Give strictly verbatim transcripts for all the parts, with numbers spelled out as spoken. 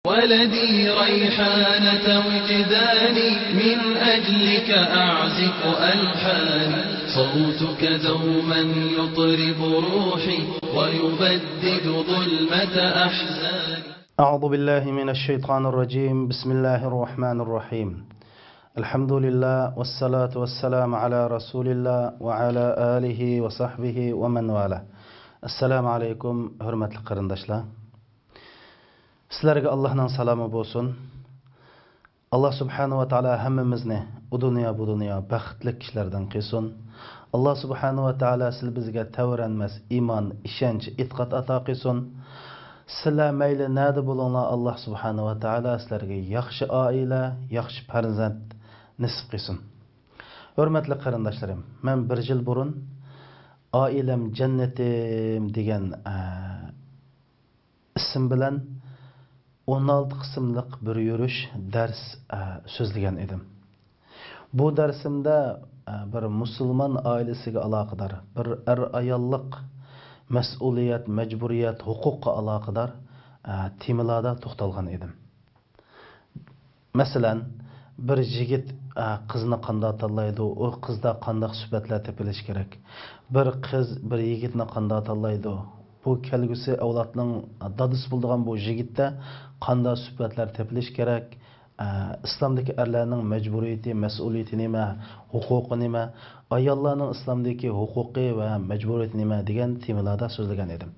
ولدي ريحانة وجداني، من أجلك أعزف ألحاني، صوتك دوما يطرب روحي ويبدد ظلمة أحزاني. أعوذ بالله من الشيطان الرجيم. بسم الله الرحمن الرحيم. الحمد لله والصلاة والسلام على رسول الله وعلى آله وصحبه ومن والاه. السلام عليكم، ھۆرمەتلىك قېرىنداشلار. سىلەرگە ئاللاھنىڭ سالامى بولسۇن. ئاللاھ سۇبھانەھۇ ۋە تائالا ھەممىمىزنى ئۇ دۇنيا، بۇ دۇنيا بەختلىك كىشىلەردىن قىلسۇن. ئاللاھ سۇبھانەھۇ ۋە تائالا سىلەر بىزگە تەۋرەنمەس ئىمان، ئىشەنچ، ئېتىقاد ئاتا قىلسۇن. سىلەر مەيلى نەدە بولۇڭلار، ئاللاھ سۇبھانەھۇ ۋە تائالا سىلەرگە ياخشى ئائىلە، ياخشى پەرزەنت نېسىپ قىلسۇن. ھۆرمەتلىك قېرىنداشلىرىم، مەن بىر يىل بۇرۇن «ئائىلەم جەننىتىم» دېگەن، ئە، ئىسىم بىلەن ئون ئالتە قىسىملىق بىر يۈرۈش دەرس، ئە، سۆزلىگەن ئىدىم. بۇ دەرسىمدە، ئە، بىر مۇسۇلمان ئائىلىسىگە ئالاقىدار، بىر ئەر-ئاياللىق مەسئۇلىيەت، مەجبۇرىيەت، ھوقۇققا ئالاقىدار، ئە، تېمىلاردا توختالغان ئىدىم. مەسىلەن، بىر يىگىت، ئە، قىزنى قانداق تاللايدۇ، ئۇ قىزدا قانداق سۈپەتلەر تېپىلىشى كېرەك؟ بىر قىز بىر يىگىتنى قانداق تاللايدۇ؟ بۇ كەلگۈسى ئەۋلادنىڭ دادىسى بولىدىغان بۇ يىگىتتە قانداق سۈپەتلەر تېپىلىشى كېرەك؟ ئە، ئىسلامدىكى ئەرلەرنىڭ مەجبۇرىيىتى، مەسئۇلىيىتى نېمە؟ ھوقۇقى نېمە؟ ئاياللارنىڭ ئىسلامدىكى ھوقۇقى ۋە مەجبۇرىيىتى نېمە؟ دېگەن تېمىلاردا سۆزلىگەن ئىدىم.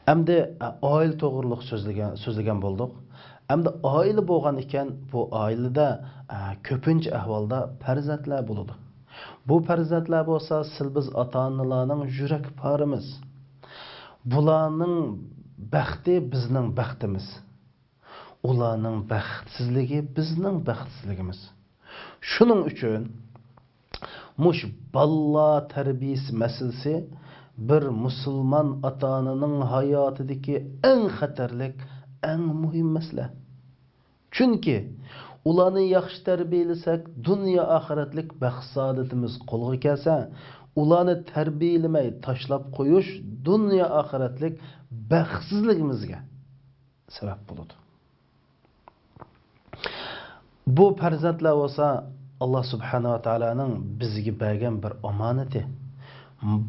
ئەمدى، ئە، ئائىلە توغرۇلۇق سۆزلىگەن، سۆزلىگەن بولدۇق. ئەمدى ئائىلە بولغان ئىكەن، بۇ ئائىلىدە، ئە، كۆپىنچە ئەھۋالدا پەرزەنتلەر بولىدۇ. بۇ پەرزەنتلەر بولسا سىل بىز ئاتا-ئانىلارنىڭ يۈرەك پارىمىز. بۇلارنىڭ بەختى بىزنىڭ بەختىمىز. ئۇلارنىڭ بەختسىزلىكى بىزنىڭ بەختسىزلىكىمىز. شۇنىڭ ئۈچۈن مۇشۇ بالىلار تەربىيىسى مەسىلىسى بىر مۇسۇلمان ئاتا-ئانىنىڭ ھاياتىدىكى ئەڭ خەتەرلىك، ئەڭ مۇھىم مەسىلە. چۈنكى ئۇلارنى ياخشى تەربىيەلىسەك، دۇنيا ئاخىرەتلىك بەخت-سائادىتىمىز قولغا كەلسە، ئۇلارنى تەربىيەلىمەي تاشلاپ قويۇش دۇنيا ئاخىرەتلىك بەختسىزلىكىمىزگە سەۋەب بولىدۇ. بۇ پەرزەنتلەر بولسا ئاللاھ سۇبھانەھۇ ۋە تائالانىڭ بىزگە بەرگەن بىر ئامانىتى.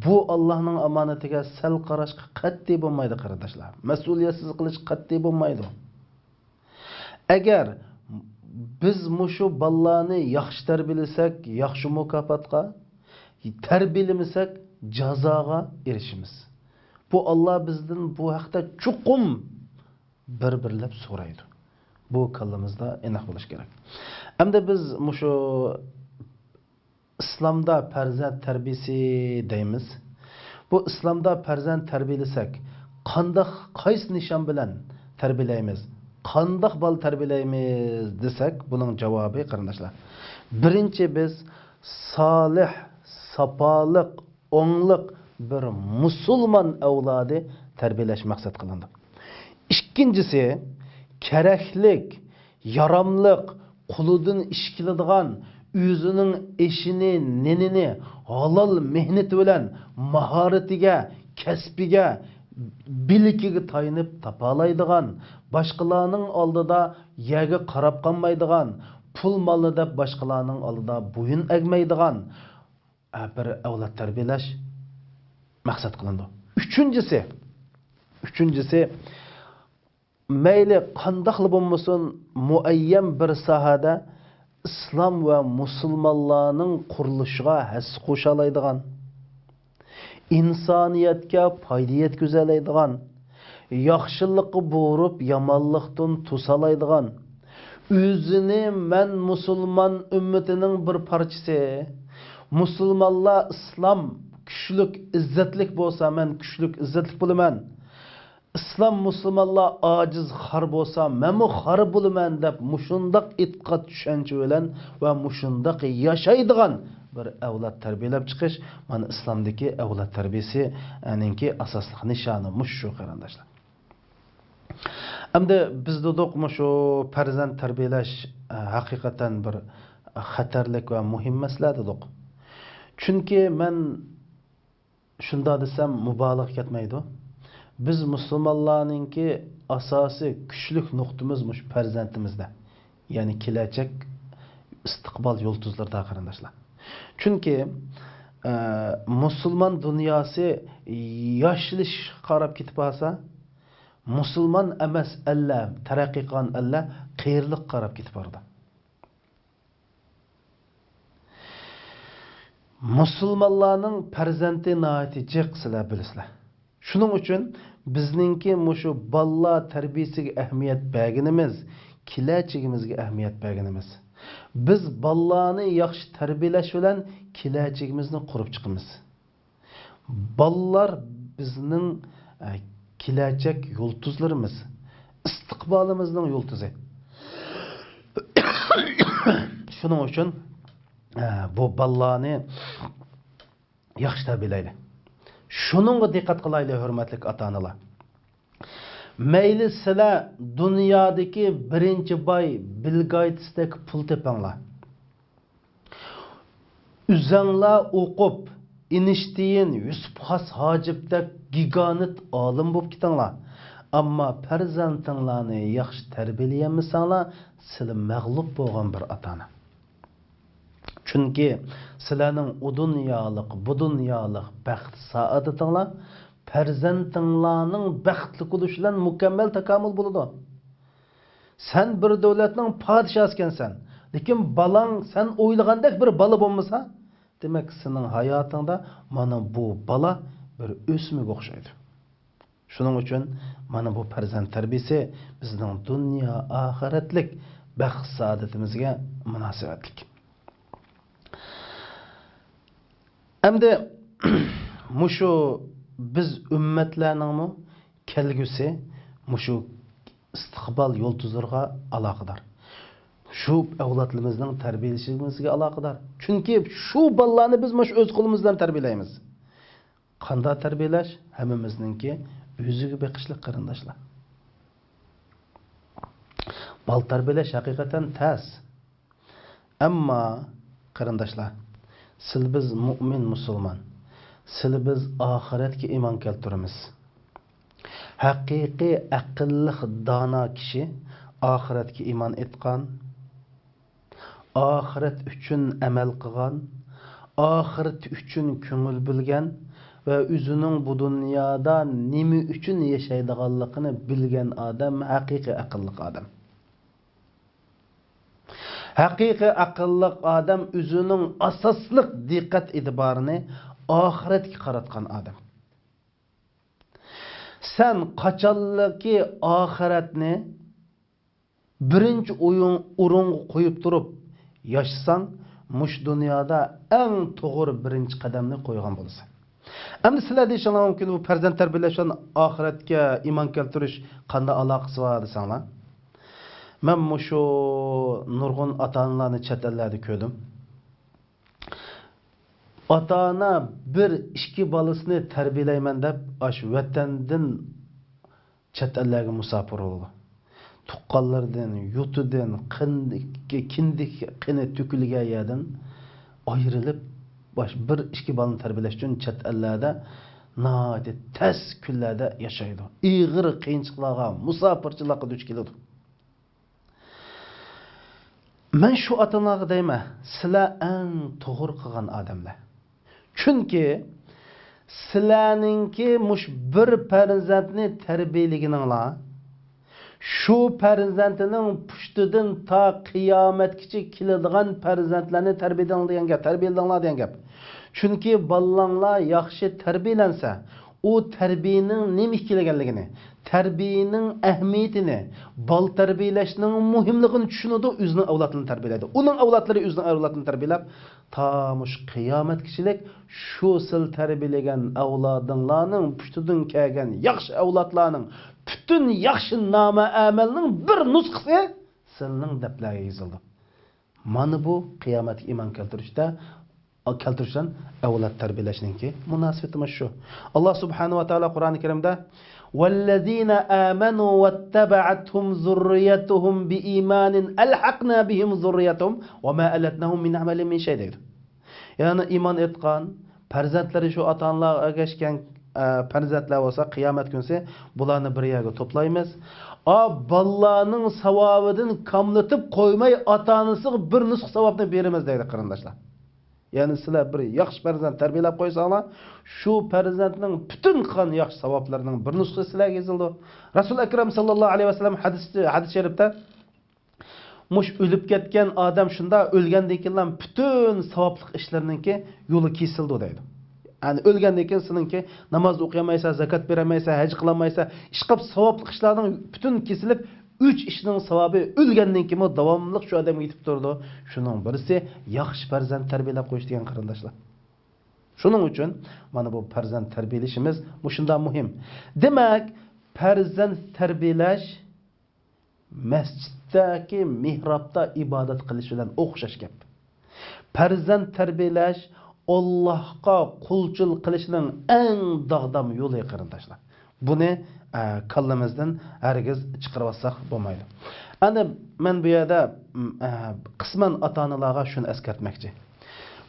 بۇ ئاللاھنىڭ ئامانىتىگە سەل قاراشقا قەتئىي بولمايدۇ، قېرىنداشلار. مەسئۇلىيەتسىز قىلىشقا قەتئىي بولمايدۇ. ئەگەر بىز مۇشۇ بالىلارنى ياخشى تەربىيەلىسەك، ياخشى مۇكاپاتقا، تەربىيەلىمىسەك، جازاغا ئېرىشىمىز. بۇ ئاللاھ بىزدىن بۇ ھەقتە چوقۇم بىر-بىرلەپ سورايدۇ. بۇ كاللىمىزدا ئېنىق بولۇشى كېرەك. ئەمدى بىز مۇشۇ ئىسلامدا پەرزەنت تەربىيىسى دەيمىز. بۇ ئىسلامدا پەرزەنت تەربىيەلىسەك، قانداق، قايسى نىشان بىلەن تەربىيەلەيمىز؟ قانداق بالا تەربىيەلەيمىز دېسەك، بۇنىڭ جاۋابى، قېرىنداشلار، بىرىنچى، بىز سالىھ، ساپالىق، ئوڭلۇق بىر مۇسۇلمان ئەۋلادى تەربىيەلەش مەقسەت قىلىندى. ئىككىنچىسى، كېرەكلىك، ياراملىق، قولىدىن ئىش كېلىدىغان، ئۆزىنىڭ ئېشىنى، نېنىنى ھالال مېھنىتى بىلەن ماھارىتىگە، كەسپىگە، بىلىكىگە تايىنىپ تاپالايدىغان، باشقىلارنىڭ ئالدىدا يەرگە قاراپ قالمايدىغان، پۇل-مالنى دەپ باشقىلارنىڭ ئالدىدا بويۇن ئەگمەيدىغان، ئە، بىر ئەۋلاد تەربىيەلەش مەقسەت قىلىنىدۇ. ئۈچىنچىسى، ئۈچىنچىسى، مەيلى قانداقلا بولمىسۇن، مۇئەييەن بىر ساھەدە ئىسلام ۋە مۇسۇلمانلارنىڭ قۇرۇلۇشىغا ھەسسە قوشالايدىغان، ئىنسانىيەتكە پايدا يەتكۈزەلەيدىغان، ياخشىلىققا بۇيرۇپ، يامانلىقتىن توسالايدىغان، ئۆزىنى مەن مۇسۇلمان ئۈممىتىنىڭ بىر پارچىسى، مۇسۇلمانلار ئىسلام كۈچلۈك، ئىززەتلىك بولسا، مەن كۈچلۈك، ئىززەتلىك بولىمەن. ئىسلام، مۇسۇلمانلار ئاجىز، خار بولسا، مەنمۇ خار بولىمەن دەپ، مۇشۇنداق ئېتىقاد چۈشەنچە بىلەن ۋە مۇشۇنداق ياشايدىغان بىر ئەۋلاد تەربىيەلەپ چىقىش، مانا، ئىسلامدىكى ئەۋلاد تەربىيەسىنىڭكى ئاساسلىق نىشانى مۇشۇ، قېرىنداشلار. ئەمدى بىز دېدۇق، مۇشۇ پەرزەنت تەربىيەلەش، ئە، ھەقىقەتەن بىر خەتەرلىك ۋە مۇھىم مەسىلە دېدۇق. چۈنكى مەن شۇنداق دېسەم مۇبالىغە كەتمەيدۇ. بىز مۇسۇلمانلارنىڭكى ئاساسىي كۈچلۈك نۇقتىمىز مۇشۇ پەرزەنتىمىزدە، يەنى كېلەچەك ئىستىقبال يۇلتۇزلىرىدا، قېرىنداشلار. چۈنكى، ئە، مۇسۇلمان دۇنياسى ياشىلىشقا قاراپ كېتىپ قالسا، مۇسۇلمان ئەمەس ئەللەر، تەرەققىي قىلغان ئەللەر قېرىلىققا قاراپ كېتىپ بارىدۇ. مۇسۇلمانلارنىڭ پەرزەنتى ناھايىتى جىق، سىلەر بىلىسىلەر. شۇنىڭ ئۈچۈن بىزنىڭكى مۇشۇ بالىلار تەربىيىسىگە ئەھمىيەت بەرگىنىمىز، كېلەچىكىمىزگە ئەھمىيەت بەرگىنىمىز. بىز بالىلارنى ياخشى تەربىيىلەش بىلەن كېلەچىكىمىزنى قۇرۇپ چىقىمىز. بالىلار بىزنىڭ، ئە، كېلەچەك يۇلتۇزلىرىمىز، ئىستىقبالىمىزنىڭ يۇلتۇزى. شۇنىڭ ئۈچۈن، ئە، بۇ بالىلارنى ياخشى تەربىيەلەيلى. شۇنىڭغا دىققەت قىلايلى، ھۆرمەتلىك ئاتا-ئانىلار. مەيلى سىلەر دۇنيادىكى بىرىنچى باي بىل گېيتستەك پۇل تېپىڭلار. ئۆزەڭلار ئوقۇپ، ئېينىشتىين، يۈسۈپ خاس ھاجىپتەك گىگانت ئالىم بولۇپ كېتىڭلار. ئەمما پەرزەنتىڭلارنى ياخشى تەربىيەلىيەلمىسەڭلار، سىلەر مەغلۇپ بولغان بىر ئاتا-ئانا. چۈنكى سىلەرنىڭ ئۇ دۇنيالىق، بۇ دۇنيالىق بەخت سائادىتىڭلار پەرزەنتىڭلارنىڭ بەختلىك بولۇشى بىلەن مۇكەممەل تاكامۇل بولىدۇ. سەن بىر دۆلەتنىڭ پادىشاھىسىكەنسەن، لېكىن بالاڭ سەن ئويلىغاندەك بىر بالا بولمىسا، دېمەك، سېنىڭ ھاياتىڭدا مانا بۇ بالا بىر ئۆسمىگە ئوخشايدۇ. شۇنىڭ ئۈچۈن مانا بۇ پەرزەنت تەربىيىسى بىزنىڭ دۇنيا ئاخىرەتلىك بەخت سائادىتىمىزگە مۇناسىۋەتلىك. ئەمدى مۇشۇ بىز ئۈممەتلەرنىڭمۇ كەلگۈسى مۇشۇ ئىستىقبال يۇلتۇزلىرىغا ئالاقىدار. شۇ ئەۋلادلىرىمىزنىڭ تەربىيەلىشىمىزگە ئالاقىدار. چۈنكى شۇ بالىلارنى بىز مۇشۇ ئۆز قولىمىز بىلەن تەربىيەلەيمىز. قانداق تەربىيەلەش؟ ھەممىمىزنىڭكى ئۆزىگە بېقىشلىق، قېرىنداشلار. بالا تەربىيەلەش ھەقىقەتەن تەس. ئەمما، قېرىنداشلار، سىلى بىز مۇئمىن مۇسۇلمان، سىلى بىز ئاخىرەتكە ئىمان كەلتۈرىمىز. ھەقىقىي ئەقىللىق دانا كىشى ئاخىرەتكە ئىمان ئېيتقان، ئاخىرەت ئۈچۈن ئەمەل قىلغان، ئاخىرىتى ئۈچۈن كۆڭۈل بۆلگەن ۋە ئۆزىنىڭ بۇ دۇنيادا نېمە ئۈچۈن ياشايدىغانلىقىنى بىلگەن ئادەم ھەقىقىي ئەقىللىق ئادەم. ھەقىقىي ئەقىللىق ئادەم ئۆزىنىڭ ئاساسلىق دىققەت ئېتىبارىنى ئاخىرەتكە قاراتقان ئادەم. سەن قاچانلىكى ئاخىرەتنى بىرىنچى ئويۇن-، ئورۇنغا قويۇپ تۇرۇپ ياشىساڭ، مۇشۇ دۇنيادا ئەڭ توغرا بىرىنچى قەدەمنى قويغان بولىسەن. ئەمدى سىلەر دېيىشىڭلار مۇمكىن، بۇ پەرزەنت تەربىيەلەش بىلەن ئاخىرەتكە ئىمان كەلتۈرۈش قانداق ئالاقىسى بار دېسەڭلار. مەن مۇشۇ نۇرغۇن ئاتا-ئانىلارنى چەت ئەللەردە كۆردۈم. ئاتا-ئانا بىر ئىككى بالىسىنى تەربىيەلەيمەن دەپ، ئاشۇ ۋەتەندىن چەت ئەللەرگە مۇساپىر بولىدۇ. تۇغقانلىرىدىن، يۇرتىدىن، قىندىكى، كىندىك قېنى تۆكۈلگەن يەردىن ئايرىلىپ، باش-، بىر ئىككى بالىنى تەربىيەلەش ئۈچۈن چەت ئەللەردە ناھايىتى تەس كۈنلەردە ياشايدۇ. ئېغىر قىيىنچىلىقلارغا، مۇساپىرچىلىققا دۇچ كېلىدۇ. مەن شۇ ئاتا-ئانىلارغا دەيمەن، سىلەر ئەڭ توغرا قىلغان ئادەملەر. چۈنكى سىلەرنىڭكى مۇشۇ بىر پەرزەنتنى تەربىيەلىگىنىڭلار، شۇ پەرزەنتنىڭ پۇشتىدىن تا قىيامەتكىچە كېلىدىغان پەرزەنتلەرنى تەربىيەلىدىڭ دېگەن گەپ، تەربىيەلىدىڭلار دېگەن گەپ. چۈنكى بالىلاڭلار ياخشى تەربىيەلەنسە، ئۇ تەربىيەنىڭ نېمە ئىكەنلىكىنى، تەربىيەنىڭ ئەھمىيىتىنى، بالا تەربىيەلەشنىڭ مۇھىملىقىنى چۈشىنىدۇ، ئۆزىنىڭ ئەۋلادىنى تەربىيەلەيدۇ. ئۇنىڭ ئەۋلادلىرى ئۆزىنىڭ ئەۋلادىنى تەربىيەلەپ، تا مۇشۇ قىيامەتكىچىلىك شۇ سىلەر تەربىيەلىگەن ئەۋلادىڭلارنىڭ پۇشتىدىن كەلگەن ياخشى ئەۋلادلارنىڭ پۈتۈن ياخشى نامە ئەمەلنىڭ بىر نۇسخىسى سىلىنىڭ دەپلەرگە يېزىلىدۇ. مانا بۇ قىيامەتكە ئىمان كەلتۈرۈشتە، كەلتۈرۈش بىلەن ئەۋلاد تەربىيەلەشنىڭكى مۇناسىۋىتى مانا شۇ. ئاللا سۇبھانەھۇ ۋە تائالا قۇرئانى كەرىمدە، «والذين آمنوا واتبعتهم ذريتهم بإيمان ألحقنا بهم ذريتهم وما ألتناهم من عملهم من شيء» دەيدۇ. يەنى ئىمان ئېيتقان، پەرزەنتلىرى شۇ ئاتا-ئانىلارغا ئەگەشكەن، ئە، پەرزەنتلەر بولسا، قىيامەت كۈنسى بۇلارنى بىر يەرگە توپلايمىز. ئا، بالىلارنىڭ ساۋابىدىن كاملىتىپ قويماي، ئاتا-ئانىسىغا بىر نۇسخا ساۋابنى بېرىمىز دەيدۇ، قېرىنداشلار. يەنى سىلەر بىر ياخشى پەرزەنت تەربىيەلەپ قويساڭلار، شۇ پەرزەنتنىڭ پۈتۈن قىلغان ياخشى ساۋابلىرىنىڭ بىر نۇسخىسى سىلەرگە يېزىلىدۇ. رەسۇل ئەكرەم ساللاللاھۇ ئەلەيھى ۋەسەللەم ھەدىس، ھەدىس شەرىپتە، مۇشۇ ئۆلۈپ كەتكەن ئادەم شۇنداق ئۆلگەندىن كېيىنلا پۈتۈن ساۋابلىق ئىشلىرىنىڭكى يولى كېسىلىدۇ دەيدۇ. يەنى ئۆلگەندىن كېيىن سېنىڭكى ناماز ئوقۇيالمايسەن، زاكات بېرەلمەيسەن، ھەج قىلالمايسەن، ئىشقاپ ساۋابلىق ئىشلارنىڭ پۈتۈن كېسىلىپ، ئۈچ ئىشنىڭ ساۋابى ئۆلگەندىن كېيىنمۇ داۋاملىق شۇ ئادەمگە يېتىپ تۇرىدۇ. شۇنىڭ بىرسى ياخشى پەرزەنت تەربىيەلەپ قويۇش دېگەن، قېرىنداشلار. شۇنىڭ ئۈچۈن مانا بۇ پەرزەنت تەربىيەلىشىمىز مۇشۇنداق مۇھىم. دېمەك، پەرزەنت تەربىيەلەش مەسچىتتىكى مېھرابتا ئىبادەت قىلىش بىلەن ئوخشاش گەپ. پەرزەنت تەربىيەلەش ئاللاھقا قۇلچىلىق قىلىشنىڭ ئەڭ داغدام يولى، قېرىنداشلار. بۇنى، ئە، كاللىمىزدىن ھەرگىز چىقىرىۋاتساق بولمايدۇ. ئەنە مەن بۇ يەردە، م، ئە، قىسمەن ئاتا-ئانىلارغا شۇنى ئەسكەرتمەكچى.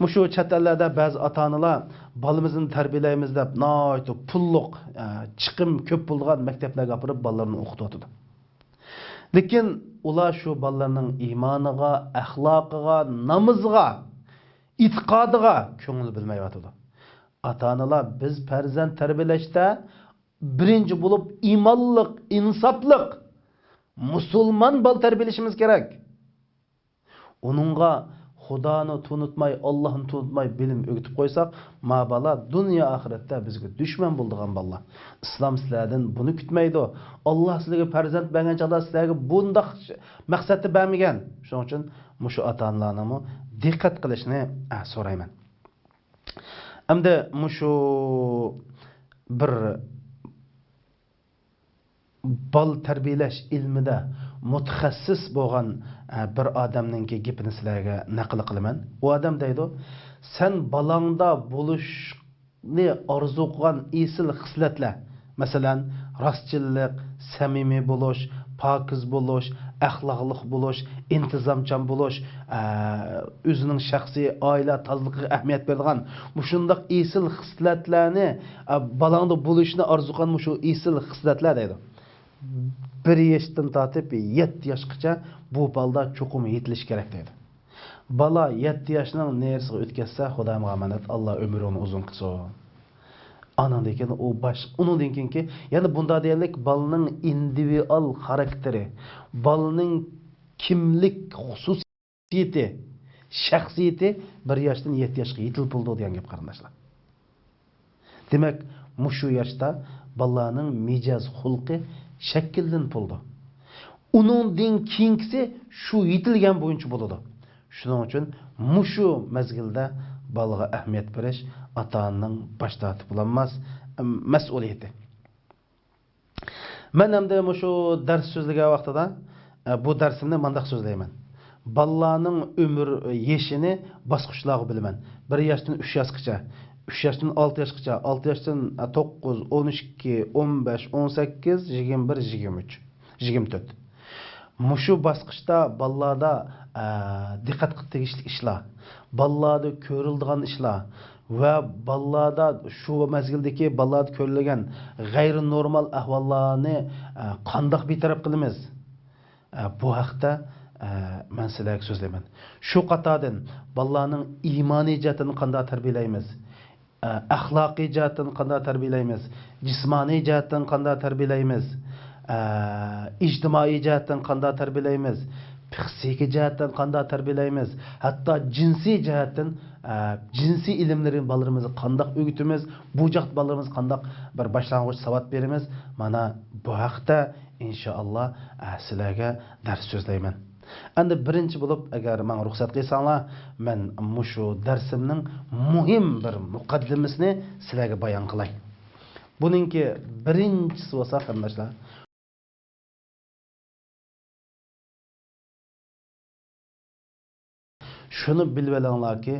مۇشۇ چەت ئەللەردە بەزى ئاتا-ئانىلار بالىمىزنى تەربىيەلەيمىز دەپ ناھايىتى پۇللۇق، ئە، چىقىم كۆپ بولىدىغان مەكتەپلەرگە ئاپىرىپ بالىلىرىنى ئوقۇتۇۋاتىدۇ. لېكىن ئۇلار شۇ بالىلارنىڭ ئىمانىغا، ئەخلاقىغا، نامىزىغا، ئېتىقادىغا كۆڭۈل بۆلمەيۋاتىدۇ. ئاتا-ئانىلار، بىز پەرزەنت تەربىيەلەشتە بىرىنچى بولۇپ ئىمانلىق، ئىنساپلىق، مۇسۇلمان بالا تەربىيەلىشىمىز كېرەك. ئۇنىڭغا خۇدانى تونۇتماي، ئاللاھنى تونۇتماي بىلىم ئۆگىتىپ قويساق، ما بالا دۇنيا ئاخىرەتتە بىزگە دۈشمەن بولىدىغان بالىلار. ئىسلام سىلەردىن بۇنى كۈتمەيدۇ. ئاللاھ سىلەرگە پەرزەنت بەرگەن چاغدا سىلەرگە بۇنداق مەقسەتتە بەرمىگەن. شۇنىڭ ئۈچۈن مۇشۇ ئاتا-ئانىلارنىڭمۇ دىققەت قىلىشىنى، ئە، سورايمەن. ئەمدى مۇشۇ بىر بالا تەربىيەلەش ئىلمىدە مۇتەخەسسىس بولغان، ئە، بىر ئادەمنىڭكى گېپىنى سىلەرگە نەقىل قىلىمەن. ئۇ ئادەم دەيدۇ، سەن بالاڭدا بولۇشنى ئارزۇ قىلغان ئېسىل خىسلەتلەر، مەسىلەن، راستچىللىق، سەمىمىي بولۇش، پاكىز بولۇش، ئەخلاقلىق بولۇش، ئىنتىزامچان بولۇش، ئە، ئۆزىنىڭ شەخسىي، ئائىلە تازىلىقىغا ئەھمىيەت بېرىدىغان مۇشۇنداق ئېسىل خىسلەتلەرنى، ئە، بالاڭدا بولۇشىنى ئارزۇ قىلغان مۇشۇ ئېسىل خىسلەتلەر دەيدۇ. بىر ياشتىن تارتىپ يەتتە ياشقىچە بۇ بالىدا چوقۇم يېتىلىشى كېرەك دەيدۇ. بالا يەتتە ياشنىڭ نېرىسىغا ئۆتكەزسە، خۇدايىمغا ئامانەت، ئاللا ئۆمرىنى ئۇزۇن قىلسۇن. ئانىڭدىن كېيىن ئۇ باش-، ئۇنىڭدىن كېيىنكى، يەنە بۇنداق دېگەنلىك بالىنىڭ ئىندىۋىدۇئال خاراكتېرى، بالىنىڭ كىملىك خۇسۇسىيىتى، شەخسىيىتى بىر ياشتىن يەتتە ياشقا يېتىلىپ بولىدۇ دېگەن گەپ، قېرىنداشلار. دېمەك، مۇشۇ ياشتا بالىلارنىڭ مىجەز خۇلقى شەكىللىنىپ بولىدۇ. ئۇنىڭدىن كېيىنكىسى شۇ يېتىلگەن بويىچە بولىدۇ. شۇنىڭ ئۈچۈن مۇشۇ مەزگىلدە بالىغا ئەھمىيەت بېرىش ئاتا-ئانىنىڭ باش تارتىپ بولالماس، ئەم، مەسئۇلىيىتى. مەن ئەمدى مۇشۇ دەرس سۆزلىگەن ۋاقتىدا، ئە، بۇ دەرسىمنى مانداق سۆزلەيمەن. بالىلارنىڭ ئۆمۈر يېشىنى باسقۇچلارغا بۆلىمەن. بىر ياشتىن ئۈچ ياشقىچە، ئۈچ ياشتىن ئالتە ياشقىچە، ئالتە ياشتىن، ئە، توققۇز، ئون ئىككى، ئون بەش، ئون سەككىز، يىگىرمە بىر، يىگىرمە ئۈچ، يىگىرمە تۆت. مۇشۇ باسقۇچتا بالىلاردا، ئە، دىققەت قىلىپ تېگىشلىك ئىشلار، بالىلاردا كۆرۈلىدىغان ئىشلار ۋە بالىلاردا شۇ مەزگىلدىكى بالىلاردا كۆرۈلگەن غەيرىي نورمال ئەھۋاللارنى، ئە، قانداق بىتەرەپ قىلىمىز؟ ئە، بۇ ھەقتە، ئە، مەن سىلەرگە سۆزلەيمەن. شۇ قاتاردىن بالىلارنىڭ ئىمانىي جەھەتتىن قانداق تەربىيەلەيمىز؟ ئە، ئەخلاقىي جەھەتتىن قانداق تەربىيەلەيمىز؟ جىسمانىي جەھەتتىن قانداق تەربىيەلەيمىز؟ ئە، ئىجتىمائىي جەھەتتىن قانداق تەربىيەلەيمىز؟ پىسخىكا جەھەتتىن قانداق تەربىيەلەيمىز؟ ھەتتا جىنسىي جەھەتتىن، ئە، جىنسىي ئىلىملىرى بالىلىرىمىزغا قانداق ئۆگىتىمىز؟ بۇ جەھەتتە بالىلىرىمىزغا قانداق بىر باشلانغۇچ ساۋات بېرىمىز؟ مانا بۇ ھەقتە ئىنشائاللا، ئە، سىلەرگە دەرس سۆزلەيمەن. ئەمدى بىرىنچى بولۇپ، ئەگەر ماڭا رۇخسەت قىلساڭلار، مەن مۇشۇ دەرسىمنىڭ مۇھىم بىر مۇقەددىمىسىنى سىلەرگە بايان قىلاي. بۇنىڭكى بىرىنچىسى بولسا، قېرىنداشلار، شۇنى بىلىۋېلىڭلاركى،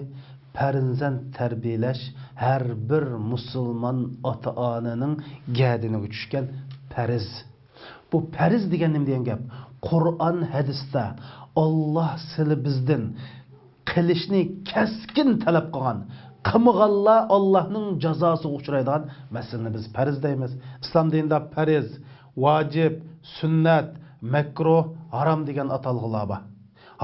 پەرزەنت تەربىيەلەش ھەر بىر مۇسۇلمان ئاتا-ئانىنىڭ گەدىنىگە چۈشكەن پەرز. بۇ پەرز دېگەن نېمە دېگەن گەپ؟ قۇرئان، ھەدىستە ئاللا سىلى بىزدىن قىلىشنى كەسكىن تەلەپ قىلغان قىلمىغانلار ئاللاھنىڭ جازاسىغا ئۇچرايدىغان مەسىلىنى بىز پەرز دەيمىز. ئىسلام دىنىدا پەرز، ۋاجىپ، سۈننەت، مەكرۇھ، ھارام دېگەن ئاتالغۇلار بار.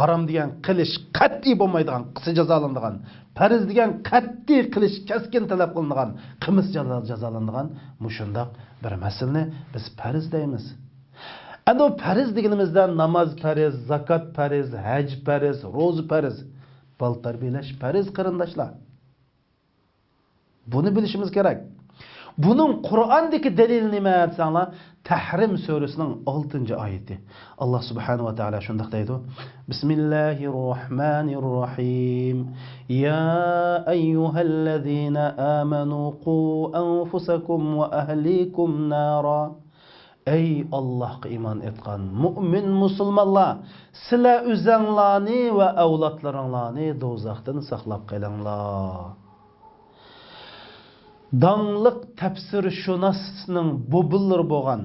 ھارام دېگەن قىلىش قەتئىي بولمايدىغان، قىلسا جازالىنىدىغان. پەرز دېگەن قەتئىي قىلىش كەسكىن تەلەپ قىلىنىدىغان، قىلمىسا جازا-، جازالىنىدىغان مۇشۇنداق بىر مەسىلىنى بىز پەرز دەيمىز. ئەنە ئۇ پەرز دېگىنىمىزدە ناماز پەرز، زاكات پەرز، ھەج پەرز، روزا پەرز، بالا تەربىيەلەش پەرز، قېرىنداشلار. بۇنى بىلىشىمىز كېرەك. بۇنىڭ قۇرئاندىكى دەلىلى نېمە دېسەڭلار، تەھرىم سۈرىسىنىڭ ئالتىنچى ئايىتى. ئاللا سۇبھانەھۇ ۋە تائالا شۇنداق دەيدۇ: بىسمىللاھىر راھمانىر راھىم. يا ئەييۇھەللەزىنە ئامەنۇ قۇ ئەنفۇسەكۇم ۋە ئەھلىكۇم نارا. ئەي ئاللاھقا ئىمان ئېيتقان مۇئمىن مۇسۇلمانلار، سىلەر ئۆزەڭلارنى ۋە ئەۋلادلىرىڭلارنى دوزاختىن ساقلاپ قېلىڭلار. داڭلىق تەپسىرشۇناسنىڭ بوبىلىرى بولغان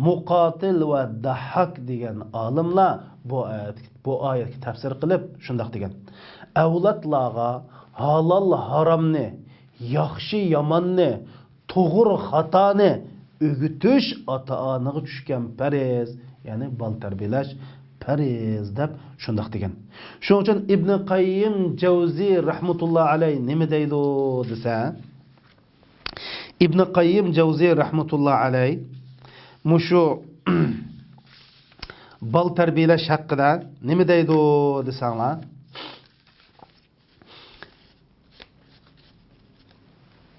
مۇقاتىل ۋە دەھھاك دېگەن ئالىملار بۇ ئايەت، بۇ ئايەتكە تەپسىر قىلىپ شۇنداق دېگەن: ئەۋلادلارغا ھالال ھارامنى، ياخشى ياماننى، توغرا خاتانى ئۆگىتىش ئاتا-ئانىغا چۈشكەن پەرز، يەنى بالا تەربىيەلەش پەرز دەپ شۇنداق دېگەن. شۇنىڭ ئۈچۈن ئىبنى قەييىم جەۋزى رەھمەتۇللا ئەلەي نېمە دەيدۇ دېسە، ئىبنى قەييىم جەۋزى رەھمەتۇللا ئەلەي مۇشۇ بالا تەربىيەلەش ھەققىدە نېمە دەيدۇ دېسەڭلار،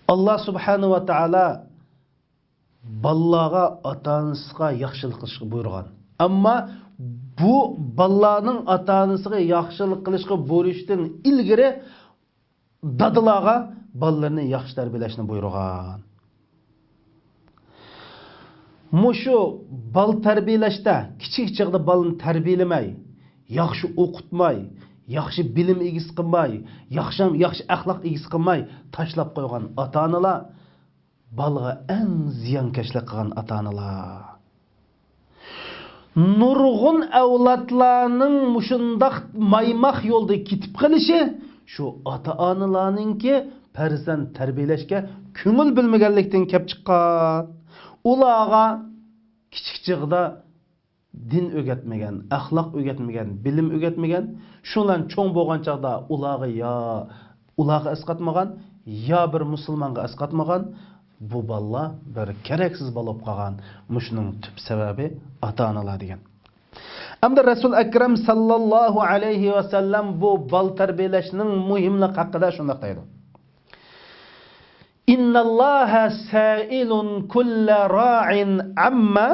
ئاللا سۇبھانەھۇ ۋە تائالا بالىلارغا، ئاتا-ئانىسىغا ياخشىلىق قىلىشقا بۇيرۇغان. ئەمما بۇ بالىلارنىڭ ئاتا-ئانىسىغا ياخشىلىق قىلىشقا بۇيرۇشتىن ئىلگىرى دادىلارغا بالىلىرىنى ياخشى تەربىيەلەشنى بۇيرۇغان. مۇشۇ بالا تەربىيەلەشتە كىچىك چېغىدا بالىنى تەربىيەلىمەي، ياخشى ئوقۇتماي، ياخشى بىلىم ئىگىسى قىلماي، ياخشى، ياخشى ئەخلاق ئىگىسى قىلماي تاشلاپ قويغان ئاتا-ئانىلار بالىغا ئەڭ زىيانكەشلىك قىلغان ئاتا-ئانىلار. نۇرغۇن ئەۋلادلارنىڭ مۇشۇنداق مايماق يولدا كېتىپ قېلىشى شۇ ئاتا-ئانىلارنىڭكى پەرزەنت تەربىيەلەشكە كۆڭۈل بۆلمىگەنلىكتىن كەپ چىققان. ئۇلارغا كىچىك چېغىدا دىن ئۆگەتمىگەن، ئەخلاق ئۆگەتمىگەن، بىلىم ئۆگەتمىگەن. شۇلار چوڭ بولغان چاغدا ئۇلارغا يا ئۇلارغا ئەسقاتمىغان، يا بىر مۇسۇلمانغا ئەسقاتمىغان، بۇ بالىلار بىر كېرەكسىز بالا بولۇپ قالغان. مۇشۇنىڭ تۈپ سەۋەبى ئاتا-ئانىلار دېگەن. ئەمدى رەسۇل ئەكرەم ساللاللاھۇ ئەلەيھى ۋەسەللەم بۇ بالا تەربىيەلەشنىڭ مۇھىملىقى ھەققىدە شۇنداق دەيدۇ: إن الله سائل كل راع عما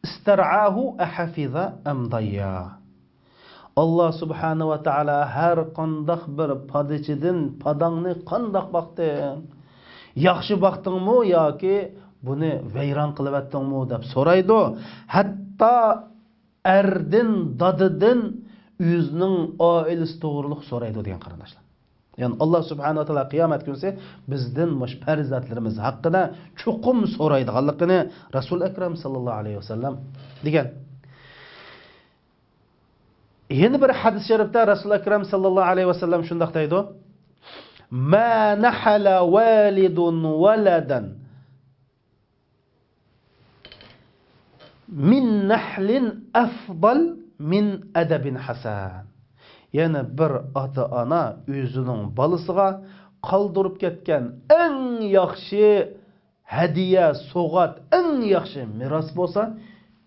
استرعاه أحفظ أم ضيع. ئاللا سۇبھانەھۇ ۋە تائالا ھەر قانداق بىر پادىچىدىن پاداڭنى قانداق باقتىڭ؟ ياخشى باقتىڭمۇ ياكى بۇنى ۋەيران قىلىۋەتتىڭمۇ دەپ سورايدۇ. ھەتتا ئەردىن، دادىدىن ئۆزىنىڭ ئائىلىسى توغرۇلۇق سورايدۇ دېگەن قېرىنداشلار. يەنى ئاللا سۇبھانەھۇ ۋە تائالا قىيامەت كۈنىسى بىزدىن مۇشۇ پەرزەنتلىرىمىز ھەققىدە چوقۇم سورايدىغانلىقىنى رەسۇل ئەكرەم ساللاللاھۇ ئەلەيھى ۋەسەللەم دېگەن. يەنە بىر ھەدىس شەرىپتە رەسۇل ئەكرەم ساللاللاھۇ ئەلەيھى ۋەسەللەم شۇنداق دەيدۇ: ما نحل والد ولدا من نحل أفضل من أدب حسن. يەنى بىر ئاتا-ئانا ئۆزىنىڭ بالىسىغا قالدۇرۇپ كەتكەن ئەڭ ياخشى ھەدىيە، سوۋغات، ئەڭ ياخشى مىراس بولسا،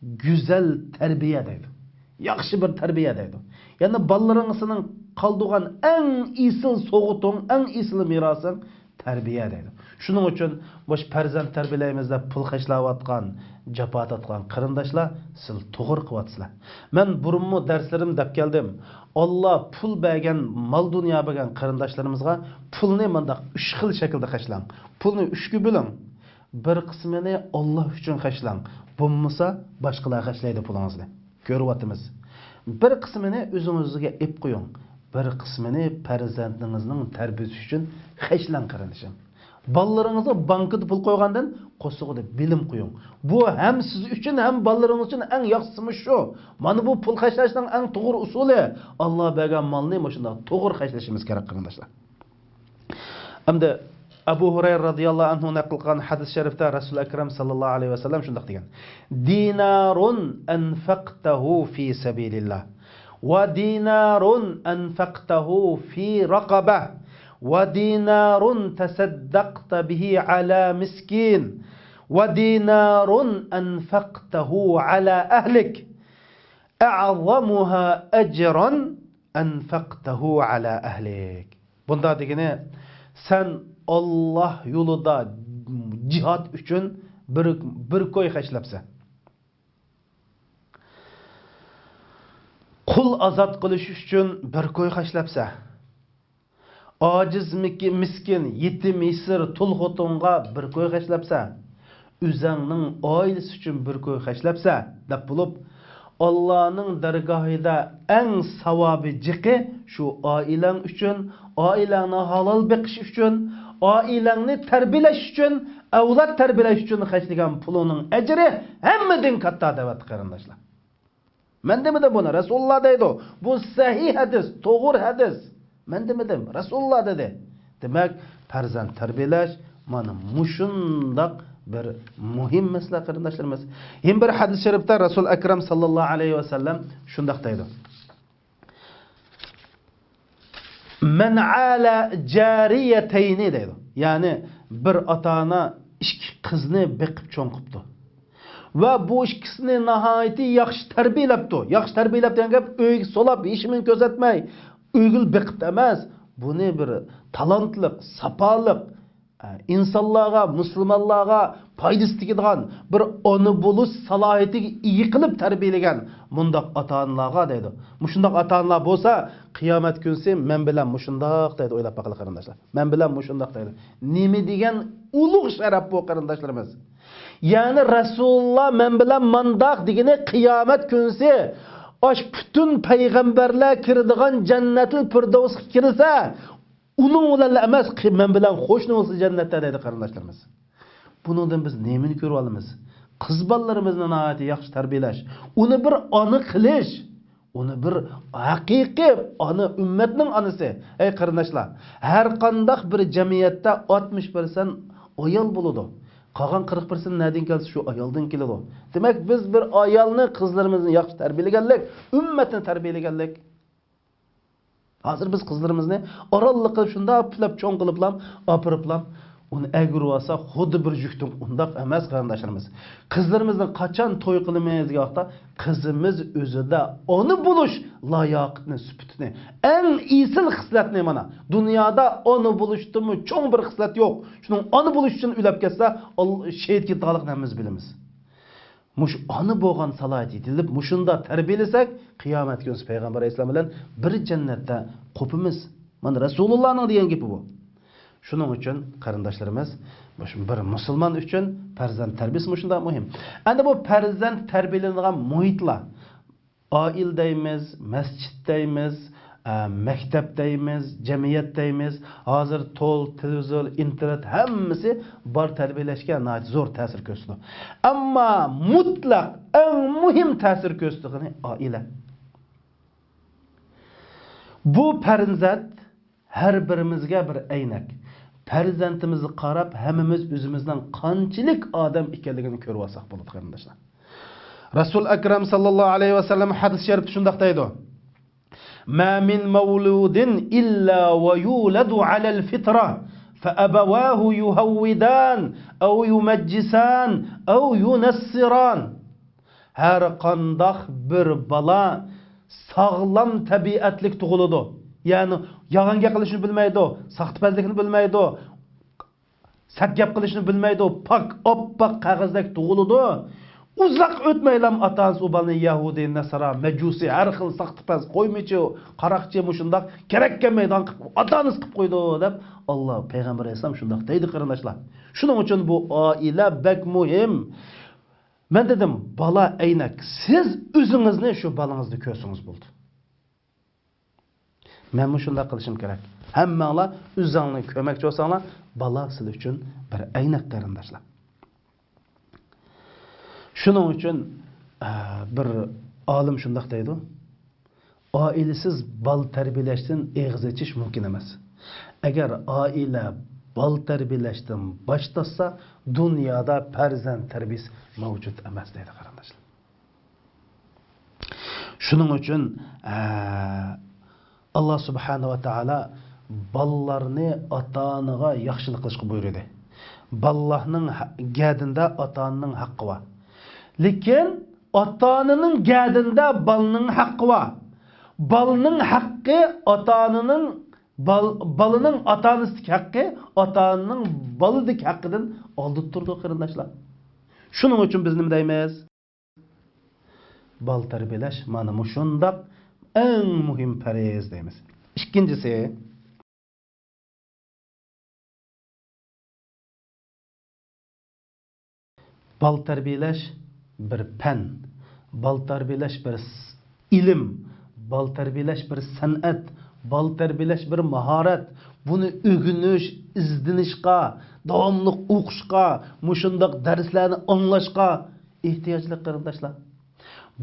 گۈزەل تەربىيە دەيدۇ. ياخشى بىر تەربىيە دەيدۇ. يەنى بالىلىرىڭ سېنىڭ قالدۇرغان ئەڭ ئېسىل سوۋغىتىڭ، ئەڭ ئېسىل مىراسىڭ تەربىيە دەيدۇ. شۇنىڭ ئۈچۈن مۇشۇ پەرزەنت تەربىيەلەيمىز دەپ پۇل خەجلەۋاتقان، جاپا تارتقان قېرىنداشلار، سىلەر توغرا قىلىۋاتىسىلەر. مەن بۇرۇنمۇ دەرسلىرىمدە دەپ كەلدىم. ئاللا پۇل بەرگەن، مال-دۇنيا بەرگەن قېرىنداشلىرىمىزغا پۇلنى مۇنداق ئۈچ خىل شەكىلدە خەجلەڭ. پۇلنى ئۈچكە بۆلۈڭ. بىر قىسمىنى ئاللا ئۈچۈن خەجلەڭ. بولمىسا باشقىلار خەجلەيدۇ پۇلىڭىزنى. كۆرۈۋاتىمىز. بىر قىسمىنى ئۆزىڭىزگە ئېپ قويۇڭ. بىر قىسمىنى پەرزەنتىڭىزنىڭ تەربىيىسى ئۈچۈن خەجلەڭ قېرىندىشىم. بالىلىرىڭىزغا بانكىدا پۇل قويغاندىن قورسىقىدا بىلىم قويۇڭ. بۇ ھەم سىز ئۈچۈن، ھەم بالىلىرىڭىز ئۈچۈن ئەڭ ياخشىسى مۇشۇ. مانا بۇ پۇل خەجلەشنىڭ ئەڭ توغرا ئۇسۇلى. ئاللا بەرگەن مالنى مۇشۇنداق توغرا خەجلىشىمىز كېرەك، قېرىنداشلار. ئەمدى ئەبۇ ھۇرەيرە رازىياللاھۇ ئەنھۇ نەقىل قىلغان ھەدىس شەرىپتە رەسۇل ئەكرەم ساللاللاھۇ ئەلەيھى ۋەسەللەم شۇنداق دېگەن: دىنارٌ أنفقته في سبيل الله، ودينار أنفقته في رقبة، ودينار تصدقت به على مسكين، ودينار أنفقته على أهلك، أعظمها أجرا أنفقته على أهلك. بۇندا دېگىنى، سەن ئاللاھ يولىدا جىھاد ئۈچۈن بىر، بىر كوي خەجلەپسەن. قۇل ئازاد قىلىش ئۈچۈن بىر كوي خەجلەپسەن. ئاجىز، مىكى-، مىسكىن، يېتىم، يېسىر، تۇل خوتۇنغا بىر كوي خەجلەپسەن. ئۆزەڭنىڭ ئائىلىسى ئۈچۈن بىر كوي خەجلەپسەن، دەپ بولۇپ، ئاللانىڭ دەرگاھىدا ئەڭ ساۋابى جىقى شۇ ئائىلەڭ ئۈچۈن، ئائىلەڭنى ھالال بېقىش ئۈچۈن، ئائىلەڭنى تەربىيەلەش ئۈچۈن، ئەۋلاد تەربىيەلەش ئۈچۈن خەجلىگەن پۇلۇڭنىڭ ئەجرى ھەممىدىن كاتتا، دەۋەتتى قېرىنداشلار. مەن دېمىدىم بۇنى، رەسۇلۇللا دەيدۇ. بۇ سەھىھ ھەدىس، توغرا ھەدىس. مەن دېمىدىم، رەسۇلۇللا دېدى. دېمەك، پەرزەنت تەربىيەلەش مانا مۇشۇنداق بىر مۇھىم مەسىلە، قېرىنداشلىرىمىز. يەنە بىر ھەدىس شەرىپتە رەسۇل ئەكرەم ساللاللاھۇ ئەلەيھى ۋەسەللەم شۇنداق دەيدۇ: مَنْ عَالَ جَارِيَتَيْنِ دەيدۇ. يەنى بىر ئاتا-ئانا ئىككى قىزنى بېقىپ چوڭ قىپتۇ. ۋە بۇ ئىككىسىنى ناھايىتى ياخشى تەربىيەلەپتۇ. ياخشى تەربىيەلەپ دېگەن گەپ ئۆيگە سولاپ، ھېچنېمىنى كۆرسەتمەي، ئۆيگىلا بېقىپتۇ ئەمەس. بۇنى بىر تالانتلىق، ساپالىق، ئە، ئىنسانلارغا، مۇسۇلمانلارغا پايدىسى تېگىدىغان بىر ئانا بولۇش سالاھىيىتىگە ئىگە قىلىپ تەربىيەلىگەن مۇنداق ئاتا-ئانىلارغا دەيدۇ. مۇشۇنداق ئاتا-ئانىلار بولسا، قىيامەت كۈنسى مەن بىلەن مۇشۇنداق دەيدۇ، ئويلاپ باقىلى قېرىنداشلار. مەن بىلەن مۇشۇنداق دەيدۇ. نېمە دېگەن ئۇلۇغ شەرەپ بۇ، قېرىنداشلىرىمىز. يەنى رەسۇلۇللا مەن بىلەن مانداق دېگىنى قىيامەت كۈنسى ئاش پۈتۈن پەيغەمبەرلەر كىرىدىغان جەننەتۇل پىردەۋسقا كىرسە، ئۇنىڭ بىلەنلا ئەمەس، قى-، مەن بىلەن قوشنا بولسا جەننەتتە دەيدۇ قېرىنداشلىرىمىز. بۇنىڭدىن بىز نېمىنى كۆرۈۋالىمىز؟ قىز بالىلىرىمىزنى ناھايىتى ياخشى تەربىيەلەش، ئۇنى بىر ئانا قىلىش، ئۇنى بىر ھەقىقىي ئانا، ئۈممەتنىڭ ئانىسى. ئەي قېرىنداشلار، ھەر قانداق بىر جەمئىيەتتە ئاتمىش پىرسەنت ئايال بولىدۇ. قالغان قىرىق پىرسەنت نەدىن كەلسە، شۇ ئايالدىن كېلىدۇ. دېمەك، بىز بىر ئايالنى، قىزلىرىمىزنى ياخشى تەربىيەلىگەنلىك، ئۈممەتنى تەربىيەلىگەنلىك. ھازىر بىز قىزلىرىمىزنى ئارانلا قىلىپ شۇنداق پۈتۈپ چوڭ قىلىپلام، ئاپىرىپلام، ئۇنى ئەگىرىۋالساق خۇددى بىر يۈكتىن. ئۇنداق ئەمەس قېرىنداشلىرىمىز. قىزلىرىمىزنى قاچان توي قىلىمىز دېگەن ۋاقىتتا، قىزىمىز ئۆزىدە ئانا بولۇش لاياقىتىنى، سۈپىتىنى، ئەڭ ئېسىل خىسلەتنى، مانا دۇنيادا ئانا بولۇشتىنمۇ چوڭ بىر خىسلەت يوق. شۇنىڭ ئانا بولۇش ئۈچۈن ئۆلۈپ كەتسە، ئال-، شېھىت كېتىدىغانلىقىنى ھەممىمىز بىلىمىز. مۇشۇ ئانا بولغان سالاھىيىتى يېتىلىپ، مۇشۇنداق تەربىيەلىسەك، قىيامەت كۈنسى پەيغەمبەر ئەلەيھىسسالام بىلەن بىر جەننەتتە قوپىمىز. مانا رەسۇلۇللانىڭ دېگەن گېپى بۇ. شۇنىڭ ئۈچۈن قېرىنداشلىرىمىز، مۇشۇ بىر مۇسۇلمان ئۈچۈن پەرزەنت تەربىيەسى مۇشۇنداق مۇھىم. ئەمدى بۇ پەرزەنت تەربىيەلىنىدىغان مۇھىتلار، ئائىلە دەيمىز، مەسچىت دەيمىز، ئە، مەكتەپ دەيمىز، جەمئىيەت دەيمىز. ھازىر تول، تېلېۋىزور، ئىنتېرنېت ھەممىسى بار تەربىيەلەشكە ناھايىتى زور تەسىر كۆرسىتىدۇ. ئەمما مۇتلەق ئەڭ مۇھىم تەسىر كۆرسىتىدىغىنى ئائىلە. بۇ پەرزەنت ھەر بىرىمىزگە بىر ئەينەك. پەرزەنتىمىزگە قاراپ ھەممىمىز ئۆزىمىزنىڭ قانچىلىك ئادەم ئىكەنلىكىنى كۆرۈۋالساق بولىدۇ قېرىنداشلار. رەسۇل ئەكرەم ساللاللاھۇ ئەلەيھى ۋەسەللەم ھەدىس شەرىپتە شۇنداق دەيدۇ: ما من مولود إلا ويولد على الفطرة، فأبواه يهودان أو يمجسان أو ينصران. ھەر قانداق بىر بالا ساغلام تەبىئەتلىك تۇغۇلىدۇ. يەنى يالغان گەپ قىلىشنى بىلمەيدۇ، ساختىپەزلىكنى بىلمەيدۇ، سەت گەپ قىلىشنى بىلمەيدۇ، پاك، ئاپئاق قەغەزدەك تۇغۇلىدۇ. ئۇزاق ئۆتمەيلا ئاتا-ئانىسى ئۇ بالىنى يەھۇدىي، نەسارا، مەجۇسىي، ھەر خىل ساختىپەز، قويمىچى، قاراقچى، مۇشۇنداق كېرەك كەلمەيدىغان قىلىپ ئاتا-ئانىسى قىلىپ قويىدۇ، دەپ ئاللا پەيغەمبەر ئەلەيھىسسالام شۇنداق دەيدۇ قېرىنداشلار. شۇنىڭ ئۈچۈن بۇ ئائىلە بەك مۇھىم. مەن دېدىم، بالا ئەينەك، سىز ئۆزىڭىزنى شۇ بالىڭىزدا كۆرسىڭىز بولدى. مەنمۇ شۇنداق قىلىشىم كېرەك. ھەممەڭلار ئۆزۈڭلارنى كۆرمەكچى بولساڭلار، بالا سىلەر ئۈچۈن بىر ئەينەك قېرىنداشلار. شۇنىڭ ئۈچۈن، ئە، بىر ئالىم شۇنداق دەيدۇ، ئائىلىسىز بالا تەربىيەلەشتىن ئېغىز ئېچىش مۇمكىن ئەمەس. ئەگەر ئائىلە بالا تەربىيەلەشتىن باش تارتسا، دۇنيادا پەرزەنت تەربىيەسى مەۋجۇت ئەمەس دەيدۇ، قېرىنداشلار. شۇنىڭ ئۈچۈن، ئە، ئاللا سۇبھانەھۇ ۋە تائالا بالىلارنى ئاتا-ئانىغا ياخشىلىق قىلىشقا بۇيرۇدى. بالىلارنىڭ ھە-، گەدىنىدە ئاتا-ئانىنىڭ ھەققى بار. لېكىن ئاتا-ئانىنىڭ گەدىنىدە بالىنىڭ ھەققى بار. بالىنىڭ ھەققى ئاتا-ئانىنىڭ، بال-، بالىنىڭ ئاتا-ئانىسىدىكى ھەققى ئاتا-ئانىنىڭ بالىدىكى ھەققىدىن ئالدىدا تۇرىدۇ، قېرىنداشلار. شۇنىڭ ئۈچۈن بىز نېمە دەيمىز؟ بالا تەربىيەلەش مانا مۇشۇنداق ئەڭ مۇھىم پەرز دەيمىز. ئىككىنچىسى، بالا تەربىيەلەش بىر پەن، بالا تەربىيەلەش بىر س-، ئىلىم، بالا تەربىيەلەش بىر سەنئەت، بالا تەربىيەلەش بىر ماھارەت. بۇنى ئۆگىنىش، ئىزدىنىشقا، داۋاملىق ئوقۇشقا، مۇشۇنداق دەرسلەرنى ئاڭلاشقا ئېھتىياجلىق، قېرىنداشلار.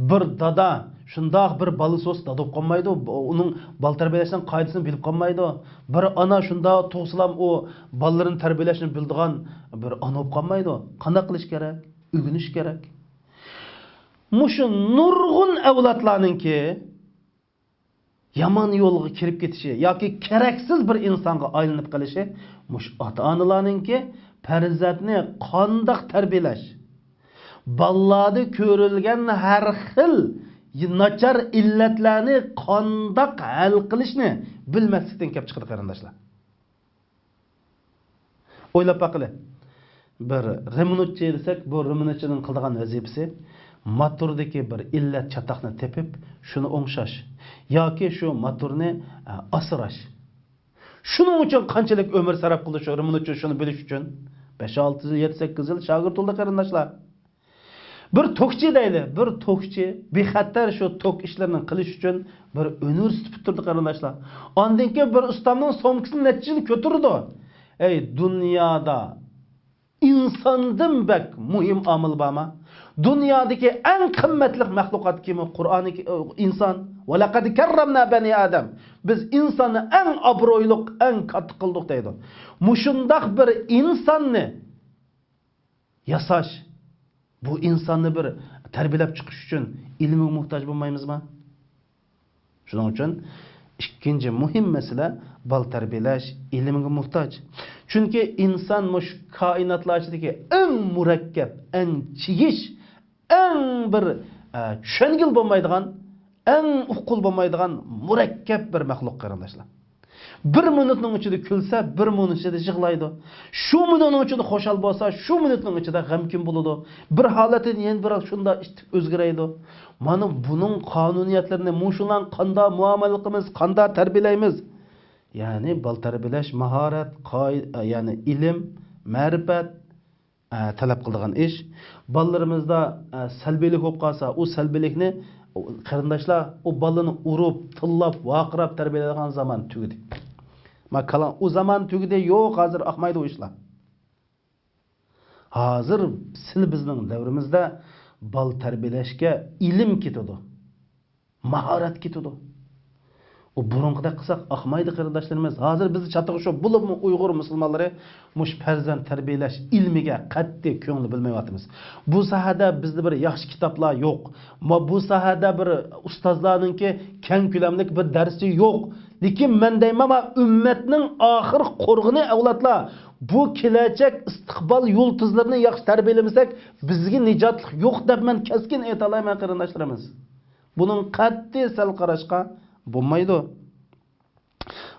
بىر دادا شۇنداق بىر بالىسى بولسا دادا بولۇپ قالمايدۇ. ئۇنىڭ بالا تەربىيەلەشنىڭ قائىدىسىنى بىلىپ قالمايدۇ. بىر ئانا شۇنداق تۇغسىلام ئۇ بالىلىرىنى تەربىيەلەشنى بىلىدىغان بىر ئانا بولۇپ قالمايدۇ. قانداق قىلىش كېرەك؟ ئۆگىنىش كېرەك. مۇشۇ نۇرغۇن ئەۋلادلارنىڭكى يامان يولغا كىرىپ كېتىشى ياكى كېرەكسىز بىر ئىنسانغا ئايلىنىپ قېلىشى مۇشۇ ئاتا-ئانىلارنىڭكى پەرزەنتنى قانداق تەربىيەلەش، بالىلاردا كۆرۈلگەن ھەر خىل ناچار ئىللەتلەرنى قانداق ھەل قىلىشنى بىلمەسلىكتىن كېلىپ چىقىدۇ، قېرىنداشلار. ئويلاپ باقىلى. بىر رېمونتچى دېسەك، بۇ رېمونتچىنىڭ قىلىدىغان ۋەزىپىسى موتوردىكى بىر ئىللەت چاتاقنى تېپىپ، شۇنى ئوڭشاش ياكى شۇ موتورنى، ئە، ئاسراش. شۇنىڭ ئۈچۈن قانچىلىك ئۆمۈر سەرپ قىلدى شۇ رېمونتچى شۇنى بىلىش ئۈچۈن؟ بەش، ئالتە يىل، يەتتە، سەككىز يىل شاگىرت بولدى، قېرىنداشلار. بىر توكچى دەيلى، بىر توكچى بىخەتەر شۇ توك ئىشلىرىنى قىلىش ئۈچۈن بىر ئۇنىۋېرسىتېت پۈتتۈردى، قېرىنداشلار. ئاندىن كېيىن بىر ئۇستامنىڭ سومكىسىنى نەچچە يىل كۆتۈرىدۇ. ئەي، دۇنيادا ئىنساندىن بەك مۇھىم ئامىل بارما؟ دۇنيادىكى ئەڭ قىممەتلىك مەخلۇقات كىم؟ قۇرئانى، ئىنسان. ۋەلەقەد كەررەمنا بەنى ئادەم. بىز ئىنساننى ئەڭ ئابرۇيلۇق، ئەڭ كاتتا قىلدۇق دەيدۇ. مۇشۇنداق بىر ئىنساننى ياساش، بۇ ئىنساننى بىر تەربىيەلەپ چىقىش ئۈچۈن ئىلىمگە موھتاج بولمايمىزما؟ شۇنىڭ ئۈچۈن ئىككىنچى مۇھىم مەسىلە، بالا تەربىيەلەش ئىلىمگە موھتاج. چۈنكى ئىنسان مۇشۇ كائىناتلار ئىچىدىكى ئەڭ مۇرەككەپ، ئەڭ چىگىش، ئەڭ بىر، ئە، چۈشەنگىلى بولمايدىغان، ئەڭ ئۇققىلى بولمايدىغان مۇرەككەپ بىر مەخلۇق، قېرىنداشلار. بىر مىنۇتنىڭ ئىچىدە كۈلسە، بىر مىنۇت ئىچىدە يىغلايدۇ. شۇ مىنۇتنىڭ ئىچىدە خۇشال بولسا، شۇ مىنۇتنىڭ ئىچىدە غەمكىن بولىدۇ. بىر ھالەتتىن يەنە بىر ھال شۇنداق ئىتتىك ئۆزگىرەيدۇ. مانا بۇنىڭ قانۇنىيەتلىرىنى، مۇشۇلارنى قانداق مۇئامىلە قىلىمىز، قانداق تەربىيەلەيمىز؟ يەنى بالا تەربىيەلەش ماھارەت، قائىدە، يەنى ئىلىم، مەرىپەت، ئە، تەلەپ قىلىدىغان ئىش. بالىلىرىمىزدا، ئە، سەلبىيلىك بولۇپ قالسا، ئۇ سەلبىيلىكنى، قېرىنداشلار، ئۇ بالىنى ئۇرۇپ، تىللاپ، ۋارقىراپ تەربىيەلەيدىغان زامان تۈگىدى. ما كالا-، ئۇ زامان تۈگىدى، يوق، ھازىر ئاقمايدۇ ئۇ ئىشلار. ھازىر سىلى بىزنىڭ دەۋرىمىزدە بالا تەربىيەلەشكە ئىلىم كېتىدۇ. ماھارەت كېتىدۇ. ئۇ بۇرۇنقىدەك قىلساق ئاقمايدۇ، قېرىنداشلىرىمىز. ھازىر بىزنى چاتىقى شۇ، بولۇپمۇ ئۇيغۇر مۇسۇلمانلىرى مۇشۇ پەرزەنت تەربىيەلەش ئىلمىگە قەتئىي كۆڭۈل بۆلمەيۋاتىمىز. بۇ ساھەدە بىزدە بىر ياخشى كىتابلار يوق. ما-، بۇ ساھەدە بىر ئۇستازلارنىڭكى كەڭ كۆلەملىك بىر دەرسى يوق. لېكىن مەن دەيمەن، ما ئۈممەتنىڭ ئاخىرقى قورغىنى ئەۋلادلار. بۇ كېلەچەك ئىستىقبال يۇلتۇزلىرىنى ياخشى تەربىيەلىمىسەك، بىزگە نىجاتلىق يوق دەپ مەن كەسكىن ئېيتالايمەن، قېرىنداشلىرىمىز. بۇنىڭ قەتئىي سەل قاراشقا بولمايدۇ.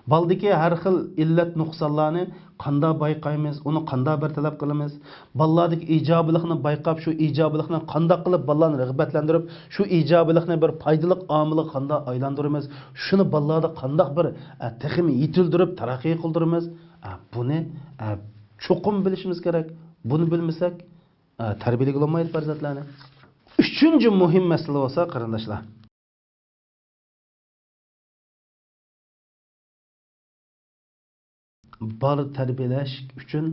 بالىدىكى ھەر خىل ئىللەت نۇقسانلارنى قانداق بايقايمىز، ئۇنى قانداق بىر تەرەپ قىلىمىز؟ بالىلاردىكى ئىجابىيلىقنى بايقاپ، شۇ ئىجابىيلىقنى قانداق قىلىپ بالىلارنى رىغبەتلەندۈرۈپ، شۇ ئىجابىيلىقنى بىر پايدىلىق ئامىلغا قانداق ئايلاندۇرىمىز؟ شۇنى بالىلاردا قانداق بىر، ئە، تېخىمۇ يېتىلدۈرۈپ تەرەققىي قىلدۇرىمىز؟ ئە، بۇنى، ئە، چوقۇم بىلىشىمىز كېرەك. بۇنى بىلمىسەك، ئە، تەربىيەلىگىلى بولمايدۇ پەرزەنتلەرنى. ئۈچىنچى مۇھىم مەسىلە بولسا، قېرىنداشلار، بالا تەربىيەلەش ئۈچۈن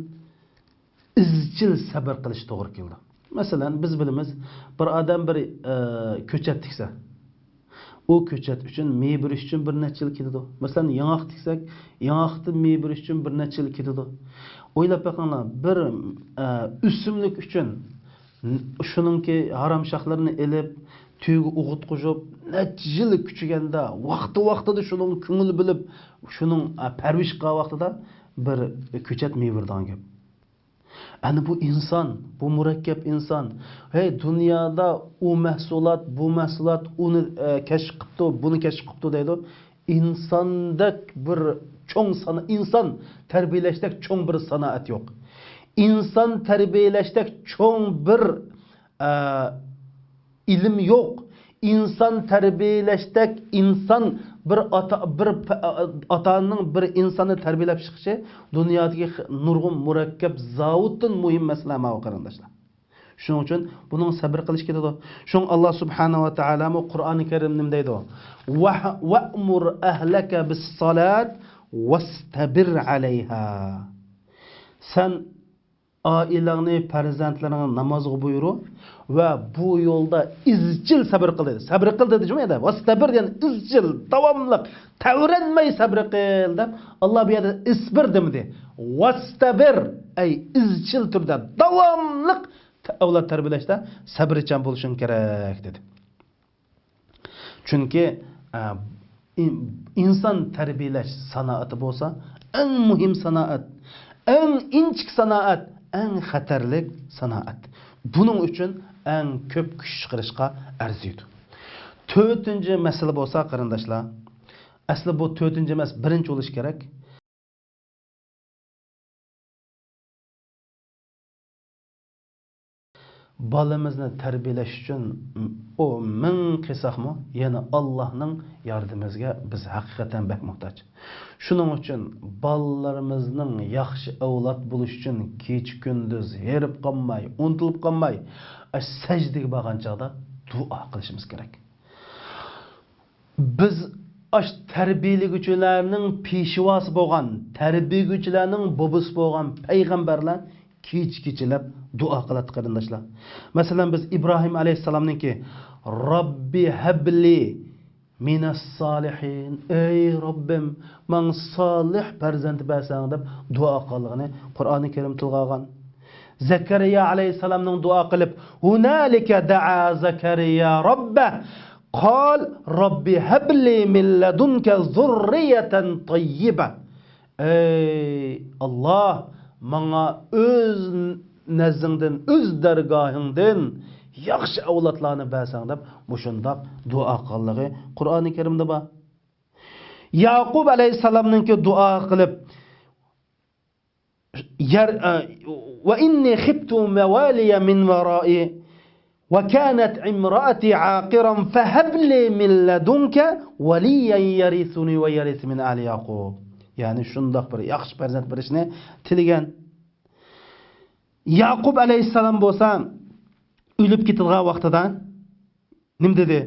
ئىزچىل سەۋر قىلىش توغرا كېلىدۇ. مەسىلەن، بىز بىلىمىز، بىر ئادەم بىر، ئە، كۆچەت تىكسە، ئۇ كۆچەت ئۈچۈن مېۋە بېرىش ئۈچۈن بىر نەچچە يىل كېتىدۇ. مەسىلەن، ياڭاق تىكسەك، ياڭاقتىن مېۋە بېرىش ئۈچۈن بىر نەچچە يىل كېتىدۇ. ئويلاپ بېقىڭلار، بىر، ئە، ئۆسۈملۈك ئۈچۈن شۇنىڭكى ھارامشاخلىرىنى ئېلىپ، تۈۋىگە ئوغۇت قوشۇپ، نەچچە يىل كۈچىگەندە، ۋاقتى-ۋاقتىدا شۇنىڭغا كۆڭۈل بۆلۈپ، شۇنىڭ، ئە، پەرۋىشى قىلغان ۋاقتىدا بىر كۆچەت مېۋە بېرىدىغان گەپ. ئەنە بۇ ئىنسان، بۇ مۇرەككەپ ئىنسان. ھەي، دۇنيادا ئۇ مەھسۇلات، بۇ مەھسۇلات، ئۇنى، ئە، كەشىپ قىپتۇ، بۇنى كەشىپ قىپتۇ دەيدۇ. ئىنساندەك بىر چوڭ سانا-، ئىنسان تەربىيەلەشتەك چوڭ بىر سانائەت يوق. ئىنسان تەربىيەلەشتەك چوڭ بىر، ئە، ئىلىم يوق. ئىنسان تەربىيەلەشتەك ئىنسان بىر ئاتا، بىر پە-، ئاتا-ئانىنىڭ بىر ئىنساننى تەربىيەلەپ چىقىشى دۇنيادىكى خ-، نۇرغۇن مۇرەككەپ زاۋۇتتىن مۇھىم مەسىلە ماۋۇ قېرىنداشلار. شۇنىڭ ئۈچۈن بۇنىڭ سەبرى قىلىش كېتىدۇ. شۇڭا ئاللا سۇبھانەھۇ ۋە تائالامۇ قۇرئانى كەرىمدە نېمە دەيدۇ؟ «ۋەھ-، ۋەئمۇر ئەھلەكە بىسسالات ۋەستەبىر ئەلەيھا.» سەن ئائىلەڭنى، پەرزەنتلىرىڭنى نامازغا بۇيرۇ ۋە بۇ يولدا ئىزچىل سەبر قىل دېدى. سەبر قىل دېدى جۇمۇ يەردە. ۋەستەبىر دېگەن ئىزچىل، داۋاملىق، تەۋرەنمەي سەبر قىل دەپ، ئاللا بۇ يەردە ئىسبىر دېمىدى. ۋەستەبىر، ئەي ئىزچىل تۈردە، داۋاملىق تە-، ئەۋلاد تەربىيەلەشتە سەبرچان بولۇشۇڭ كېرەك دېدى. چۈنكى، ئە، ئىن-، ئىنسان تەربىيەلەش سانائىتى بولسا ئەڭ مۇھىم سانائەت، ئەڭ ئىنچىكە سانائەت، ئەڭ خەتەرلىك سانائەت. بۇنىڭ ئۈچۈن ئەڭ كۆپ كۈچ چىقىرىشقا ئەرزىيدۇ. تۆتىنچى مەسىلە بولسا، قېرىنداشلار، ئەسلى بۇ تۆتىنچى ئەمەس، بىرىنچى بولۇشى كېرەك. بالىمىزنى تەربىيەلەش ئۈچۈن ئۇ مىڭ قىلساقمۇ، يەنە ئاللانىڭ ياردىمىگە بىز ھەقىقەتەن بەك موھتاج. شۇنىڭ ئۈچۈن بالىلىرىمىزنىڭ ياخشى ئەۋلاد بولۇشى ئۈچۈن كېچە-كۈندۈز ھېرىپ قالماي، ئۇنتۇلۇپ قالماي، ئاشۇ سەجدىگە بارغان چاغدا دۇئا قىلىشىمىز كېرەك. بىز ئاش تەربىيەلىگۈچىلەرنىڭ پېشۋاسى بولغان، تەربىيەلىگۈچىلەرنىڭ بوبىسى بولغان پەيغەمبەرلەر كېچە-كېچىلەپ دۇئا قىلاتتى، قېرىنداشلار. مەسىلەن، بىز ئىبراھىم ئەلەيھىسسالامنىڭكى، «رەببى ھەبلى مىنەس سالىھىن»، «ئەي رەببىم، ماڭا سالىھ پەرزەنت بەرسەڭ» دەپ دۇئا قىلغىنى قۇرئانى كەرىم تىلغا ئالغان. زەكەرىيا ئەلەيھىسسالامنىڭ دۇئا قىلىپ، «ھۇنالىكە دەئا زەكەرىيا رەببەھ، قال، رەببى ھەبلى مىن لەدۇنكە زۇررىيەتەن تەييىبە.» «ئەي ئاللا، ماڭا ئۆز نەزدىڭدىن، ئۆز دەرگاھىڭدىن ياخشى ئەۋلادلارنى بەرسەڭ» دەپ مۇشۇنداق دۇئا قىلغانلىقى قۇرئانى كەرىمدە بار. ياقۇب ئەلەيھىسسالامنىڭكى دۇئا قىلىپ، يەر، ئە، «ۋە ئىننى خىپتۇ مەۋالىيە مىن ۋارائى ۋە كانەت ئىمرائەتى ئاقىرەن فەھەبلى مىن لەدۇنكە ۋەلىيەن يەرىسۇنى ۋە يەرىسە مىن ئالى ياقۇب.» يەنى شۇنداق بىر ياخشى پەرزەنت بېرىشنى تىلىگەن. ياقۇب ئەلەيھىسسالام بولسا ئۆلۈپ كېتىدىغان ۋاقتىدا نېمە دېدى؟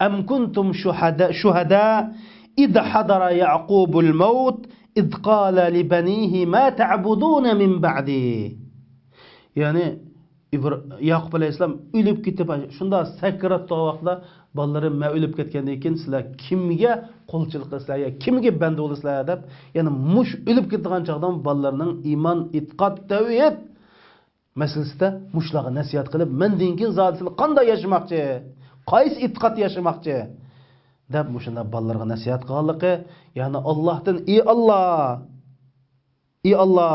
«ئەم كۇنتۇم شۇھەدە، شۇھەدە ئىز ھەدەرە يەقۇبۇل مەۋت، ئىز قالە لىبەنىھى ما تەئبۇدۇنە مىن بەئدى.» يەنى، ئىبرا-، ياقۇپ ئەلەيھىسسالام ئۆلۈپ كېتىپ، شۇنداق سەكرات تۇرغان ۋاقتىدا بالىلىرى، «مەن ئۆلۈپ كەتكەندىن كېيىن سىلەر كىمگە قۇلچىلىق قىلىسىلەر يا كىمگە بەندە بولىسىلەر؟» دەپ، يەنى مۇشۇ ئۆلۈپ كېتىدىغان چاغدا بالىلىرىنىڭ ئىمان، ئېتىقاد، تەۋھىد مەسىلىسىدە مۇشۇلارغا نەسىھەت قىلىپ، «مەندىن كېيىن زادى سىلەر قانداق ياشىماقچى؟ قايسى ئېتىقادتا ياشىماقچى؟» دەپ مۇشۇنداق بالىلارغا نەسىھەت قىلغانلىقى، يەنى ئاللاھتىن، «ئى ئاللا! ئى ئاللا!»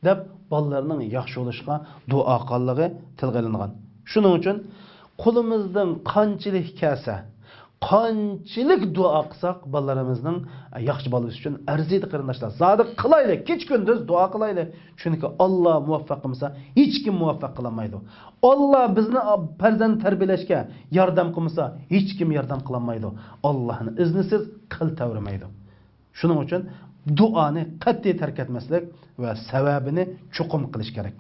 دەپ بالىلارنىڭ ياخشى بولۇشىغا دۇئا قىلغانلىقى تىلغا ئېلىنغان. شۇنىڭ ئۈچۈن قولىمىزدىن قانچىلىك كەلسە، قانچىلىك دۇئا قىلساق، بالىلىرىمىزنىڭ ياخشى بولۇشى ئۈچۈن ئەرزىيدۇ، قېرىنداشلار. زادى قىلايلى، كېچە-كۈندۈز دۇئا قىلايلى. چۈنكى ئاللا مۇۋەپپەق قىلمىسا، ھېچكىم مۇۋەپپەق قىلالمايدۇ. ئاللا بىزنى پەرزەنت تەربىيەلەشكە ياردەم قىلمىسا، ھېچكىم ياردەم قىلالمايدۇ. ئاللانىڭ ئىزنىسىز قىل تەۋرىمەيدۇ. شۇنىڭ ئۈچۈن دۇئانى قەتئىي تەرك ئەتمەسلىك ۋە سەۋەبىنى چوقۇم قىلىش كېرەك.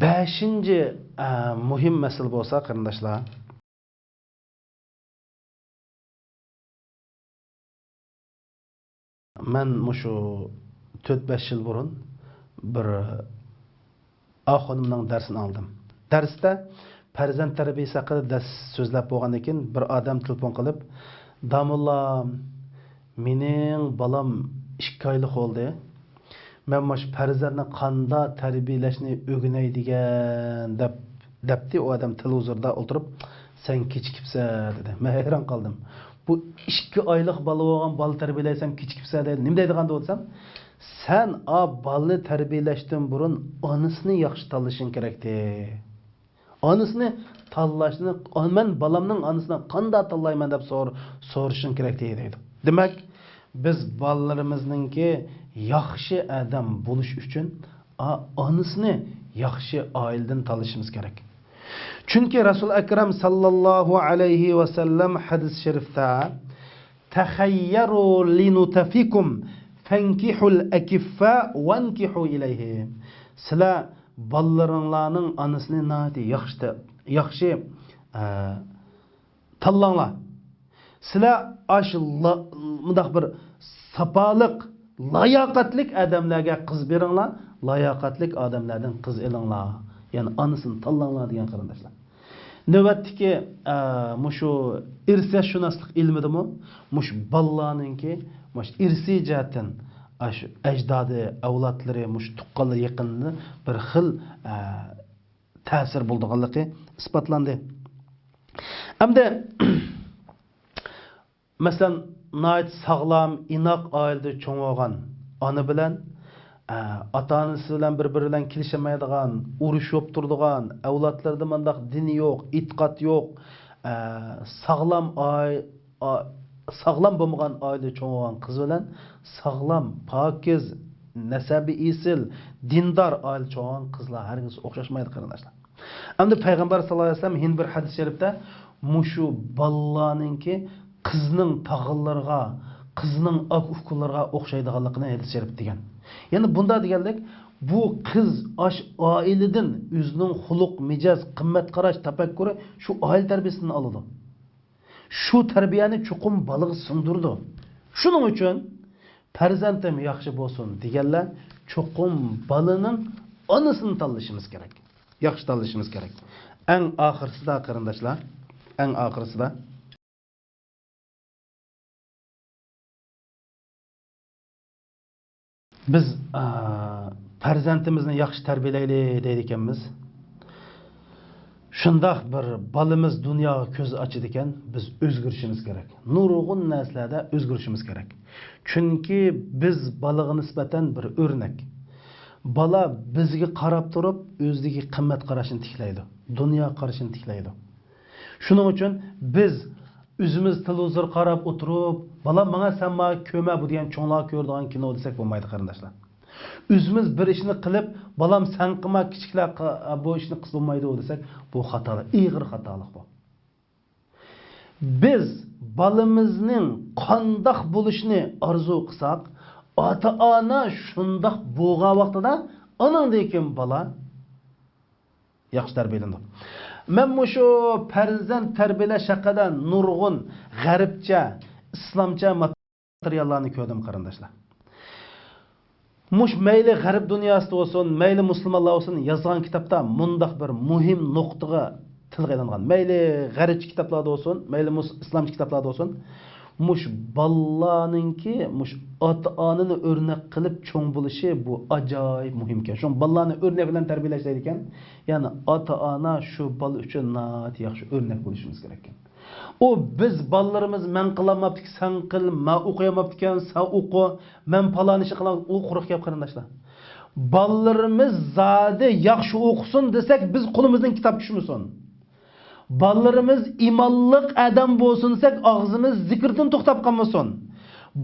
بەشىنچى، ئە، مۇھىم مەسىلە بولسا، قېرىنداشلار، مەن مۇشۇ تۆت-بەش يىل بۇرۇن بىر ئاخۇنۇمنىڭ دەرسىنى ئاڭلىدىم. دەرستە پەرزەنت تەربىيەسى ھەققىدە دەرس سۆزلەپ بولغاندىن كېيىن، بىر ئادەم تېلېفون قىلىپ، «داموللام، مېنىڭ بالام ئىككى ئايلىق بولدى. مەن مۇشۇ پەرزەنتنى قانداق تەربىيەلەشنى ئۆگىنەي دېگەن» دەپ، دەپتى. ئۇ ئادەم تېلېۋىزوردا ئولتۇرۇپ، «سەن كېچىكىپسەن» دېدى. مەن ھەيران قالدىم. بۇ ئىككى ئايلىق بالا بولغان بالا تەربىيەلەيسەن، «كېچىكىپسەن» دەيدۇ. نېمە دەيدىغان دېسەم، «سەن ئا بالىنى تەربىيەلەشتىن بۇرۇن ئانىسىنى ياخشى تاللىشىڭ كېرەكتى.» ئانىسىنى تاللاشنى، مەن بالامنىڭ ئانىسىنى قانداق تاللايمەن دەپ سور-، سورىشىڭ كېرەك دەيدۇ. دېمەك، بىز بالىلىرىمىزنىڭكى ياخشى ئادەم بولۇش ئۈچۈن ئا-، ئانىسىنى ياخشى ئائىلىدىن تاللىشىمىز كېرەك. چۈنكى رەسۇل ئەكرەم ساللاللاھۇ ئەلەيھى ۋەسەللەم ھەدىس شەرىفتە، «تەخەييەرۇ لىنۇتەفىكۇم، فەنكىھۇل ئەكىففە، ۋەنكىھۇ ئىلەيھىم.» سىلەر بالىلىرىڭلارنىڭ ئانىسىنى ناھايىتى ياخشى تا-، ياخشى، ئە، تاللاڭلار. سىلەر ئاشۇ لا-، مۇنداق بىر ساپالىق، لاياقەتلىك ئادەملەرگە قىز بېرىڭلار، لاياقەتلىك ئادەملەردىن قىز ئېلىڭلار. يەنى ئانىسىنى تاللاڭلار دېگەن، قېرىنداشلار. نۆۋەتتىكى، ئە، مۇشۇ ئىرسىيەتشۇناسلىق ئىلمىدىمۇ مۇشۇ بالىلارنىڭكى مۇشۇ ئىرسىي جەھەتتىن، ئاشۇ ئەجدادى، ئەۋلادلىرى، مۇشۇ تۇغقانلىرى يېقىندىن بىر خىل، ئە، تەسىر بولىدىغانلىقى ئىسپاتلاندى. ئەمدى، مەسىلەن، ناھايىتى ساغلام، ئىناق ئائىلىدە چوڭ بولغان ئانا بىلەن، ئە، ئاتا-ئانىسى بىلەن بىر-بىرى بىلەن كېلىشەلمەيدىغان، ئۇرۇشۇپ تۇرىدىغان، ئەۋلادلىرىدا مۇنداق دىن يوق، ئېتىقاد يوق، ئە، ساغلام ئائ-، ئا-، ساغلام بولمىغان ئائىلىدە چوڭ بولغان قىز بىلەن ساغلام، پاكىز، نەسەبى ئېسىل، دىندار ئائىلىدە چوڭ بولغان قىزلار ھەرگىز ئوخشاشمايدۇ، قېرىنداشلار. ئەمدى پەيغەمبەر ساللاللاھۇ ئەلەيھى ۋەسەللەم يەنە بىر ھەدىس شەرىپتە مۇشۇ بالىلارنىڭكى قىزنىڭ تاغىلىرىغا، قىزنىڭ ئاكا-ئۇكىلىرىغا ئوخشايدىغانلىقىنى ھەدىس شەرىپ دېگەن. يەنى بۇندا دېگەنلىك، بۇ قىز ئاش ئائىلىدىن ئۆزىنىڭ خۇلق، مىجەز، قىممەت قاراش، تەپەككۇرى شۇ ئائىلە تەربىيەسىدىن ئالىدۇ. شۇ تەربىيەنى چوقۇم بالىغا سىڭدۈرىدۇ. شۇنىڭ ئۈچۈن پەرزەنتىم ياخشى بولسۇن دېگەنلەر چوقۇم بالىنىڭ ئانىسىنى تاللىشىمىز كېرەك. ياخشى تاللىشىمىز كېرەك. ئەڭ ئاخىرسىدا، قېرىنداشلار، ئەڭ ئاخىرسىدا بىز، ئا، پەرزەنتىمىزنى ياخشى تەربىيەلەيلى دەيدىكەنمىز. شۇنداق بىر بالىمىز دۇنياغا كۆز ئاچىدىكەن، بىز ئۆزگىرىشىمىز كېرەك. نۇرغۇن نەرسىلەردە ئۆزگىرىشىمىز كېرەك. چۈنكى بىز بالىغا نىسبەتەن بىر ئۆرنەك. بالا بىزگە قاراپ تۇرۇپ، ئۆزىدىكى قىممەت قاراشنى تىكلەيدۇ، دۇنيا قارىشىنى تىكلەيدۇ. شۇنىڭ ئۈچۈن بىز ئۆزىمىز تېلېۋىزور قاراپ ئولتۇرۇپ، «بالام، ماڭا سەن ماڭا كۆرمە، بۇ دېگەن چوڭلارغا كۆرىدىغان كىنو» دېسەك بولمايدۇ، قېرىنداشلار. ئۆزىمىز بىر ئىشنى قىلىپ، «بالام، سەن قىلما، كىچىكلەر قى-، بۇ ئىشنى قىلسا بولمايدۇ» دېسەك، بۇ خاتالىق، ئېغىر خاتالىق بۇ. بىز بالىمىزنىڭ قانداق بولۇشىنى ئارزۇ قىلساق، ئاتا-ئانا شۇنداق بولغان ۋاقتىدا، ئانىڭدىن كېيىن بالا ياخشى تەربىيەلىنىدۇ. مەن مۇشۇ پەرزەنت تەربىيەلەش ھەققىدە نۇرغۇن غەربچە، ئىسلامچە ماتېرىياللارنى كۆردۈم، قېرىنداشلار. مۇش مەيلى غەرب دۇنياسىدا بولسۇن، مەيلى مۇسۇلمانلار بولسۇن، يازغان كىتابتا مۇنداق بىر مۇھىم نۇقتىغا تىلغا ئېلىنغان. مەيلى غەربچە كىتابلاردا بولسۇن، مەيلى مۇس-، ئىسلامچە كىتابلاردا بولسۇن، مۇش بالىلارنىڭكى مۇش ئاتا-ئانىنى ئۆرنەك قىلىپ چوڭ بولۇشى بۇ ئاجايىپ مۇھىمكەن. شۇڭا بالىلارنى ئۆرنەك بىلەن تەربىيەلەش دەيدىكەن. يەنى ئاتا-ئانا شۇ بالا ئۈچۈن ناھايىتى ياخشى ئۆرنەك بولۇشىمىز كېرەككەن. ئۇ بىز بالىلىرىمىز مەن قىلالماپتىكەن، سەن قىل، مەن ئوقۇيالماپتىكەن، سەن ئوقۇ، مەن پالان ئىشنى قىلام، ئۇ قۇرۇق گەپ، قېرىنداشلار. بالىلىرىمىز زادى ياخشى ئوقۇسۇن دېسەك، بىز قولىمىزدىن كىتاب چۈشمىسۇن. بالىلىرىمىز ئىمانلىق ئادەم بولسۇن دېسەك، ئاغزىمىز زىكىردىن توختاپ قالمىسۇن.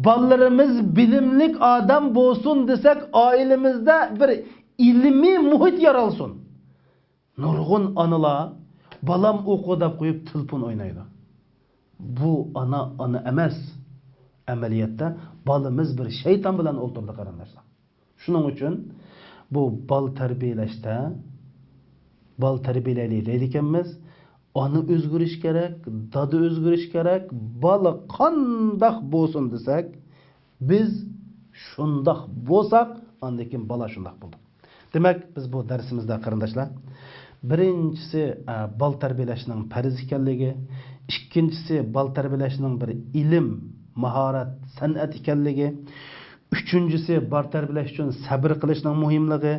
بالىلىرىمىز بىلىملىك ئادەم بولسۇن دېسەك، ئائىلىمىزدە بىر ئىلمىي مۇھىت يارالسۇن. نۇرغۇن ئانىلار، «بالام ئوقۇ» دەپ قويۇپ، تېلېفون ئوينايدۇ. بۇ ئانا، ئانا ئەمەس. ئەمەلىيەتتە بالىمىز بىر شەيتان بىلەن ئولتۇرىدۇ، قېرىنداشلار. شۇنىڭ ئۈچۈن بۇ بالا تەربىيەلەشتە، بالا تەربىيەلەيلى دەيدىكەنمىز، ئانا ئۆزگىرىش كېرەك، دادا ئۆزگىرىش كېرەك، بالا قانداق بولسۇن دېسەك، بىز شۇنداق بولساق، ئاندىن كېيىن بالا شۇنداق بولىدۇ. دېمەك، بىز بۇ دەرسىمىزدە، قېرىنداشلار، بىرىنچىسى، ئە، بالا تەربىيەلەشنىڭ پەرز ئىكەنلىكى، ئىككىنچىسى، بالا تەربىيەلەشنىڭ بىر ئىلىم، ماھارەت، سەنئەت ئىكەنلىكى، ئۈچىنچىسى، بالا تەربىيەلەش ئۈچۈن سەبرى قىلىشنىڭ مۇھىملىقى،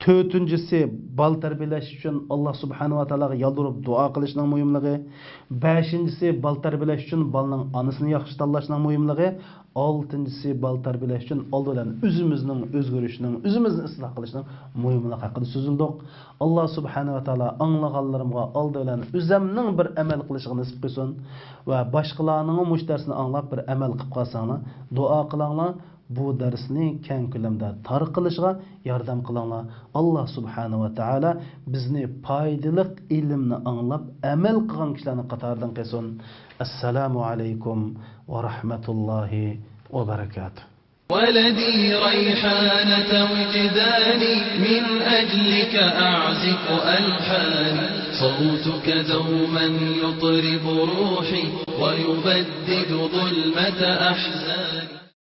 تۆتىنچىسى، بالا تەربىيەلەش ئۈچۈن ئاللا سۇبھانەھۇ ۋە تائالاغا يالۋۇرۇپ دۇئا قىلىشنىڭ مۇھىملىقى، بەشىنچىسى، بالا تەربىيەلەش ئۈچۈن بالىنىڭ ئانىسىنى ياخشى تاللاشنىڭ مۇھىملىقى، ئالتىنچىسى، بالا تەربىيەلەش ئۈچۈن ئالدى بىلەن ئۆزىمىزنىڭ ئۆزگىرىشىنىڭ، ئۆزىمىزنى ئىسلاھ قىلىشنىڭ مۇھىملىقى ھەققىدە سۆزلىدۇق. ئاللا سۇبھانەھۇ ۋە تائالا ئاڭلىغانلىرىمغا ئالدى بىلەن ئۆزەمنىڭ بىر ئەمەل قىلىشىغا نېسىپ قىلسۇن ۋە باشقىلارنىڭمۇ مۇشۇ دەرسنى ئاڭلاپ بىر ئەمەل قىلىپ قالساڭلار دۇئا قىلاڭلار. بۇ دەرسنى كەڭ كۆلەمدە تارقىلىشىغا ياردەم قىلىڭلار. ئاللا سۇبھانەھۇ ۋە تائالا بىزنى پايدىلىق ئىلىمنى ئاڭلاپ ئەمەل قىلغان كىشىلەرنىڭ قاتارىدىن قىلسۇن. ئەسسالامۇ ئەلەيكۇم ۋە رەھمەتۇللاھى ۋە بەرەكاتۇھ. ولدي ريحانة وجداني، من أجلك أعزف ألحاني، صوتك دوما يطرب روحي، ويبدد ظلمة أحزاني.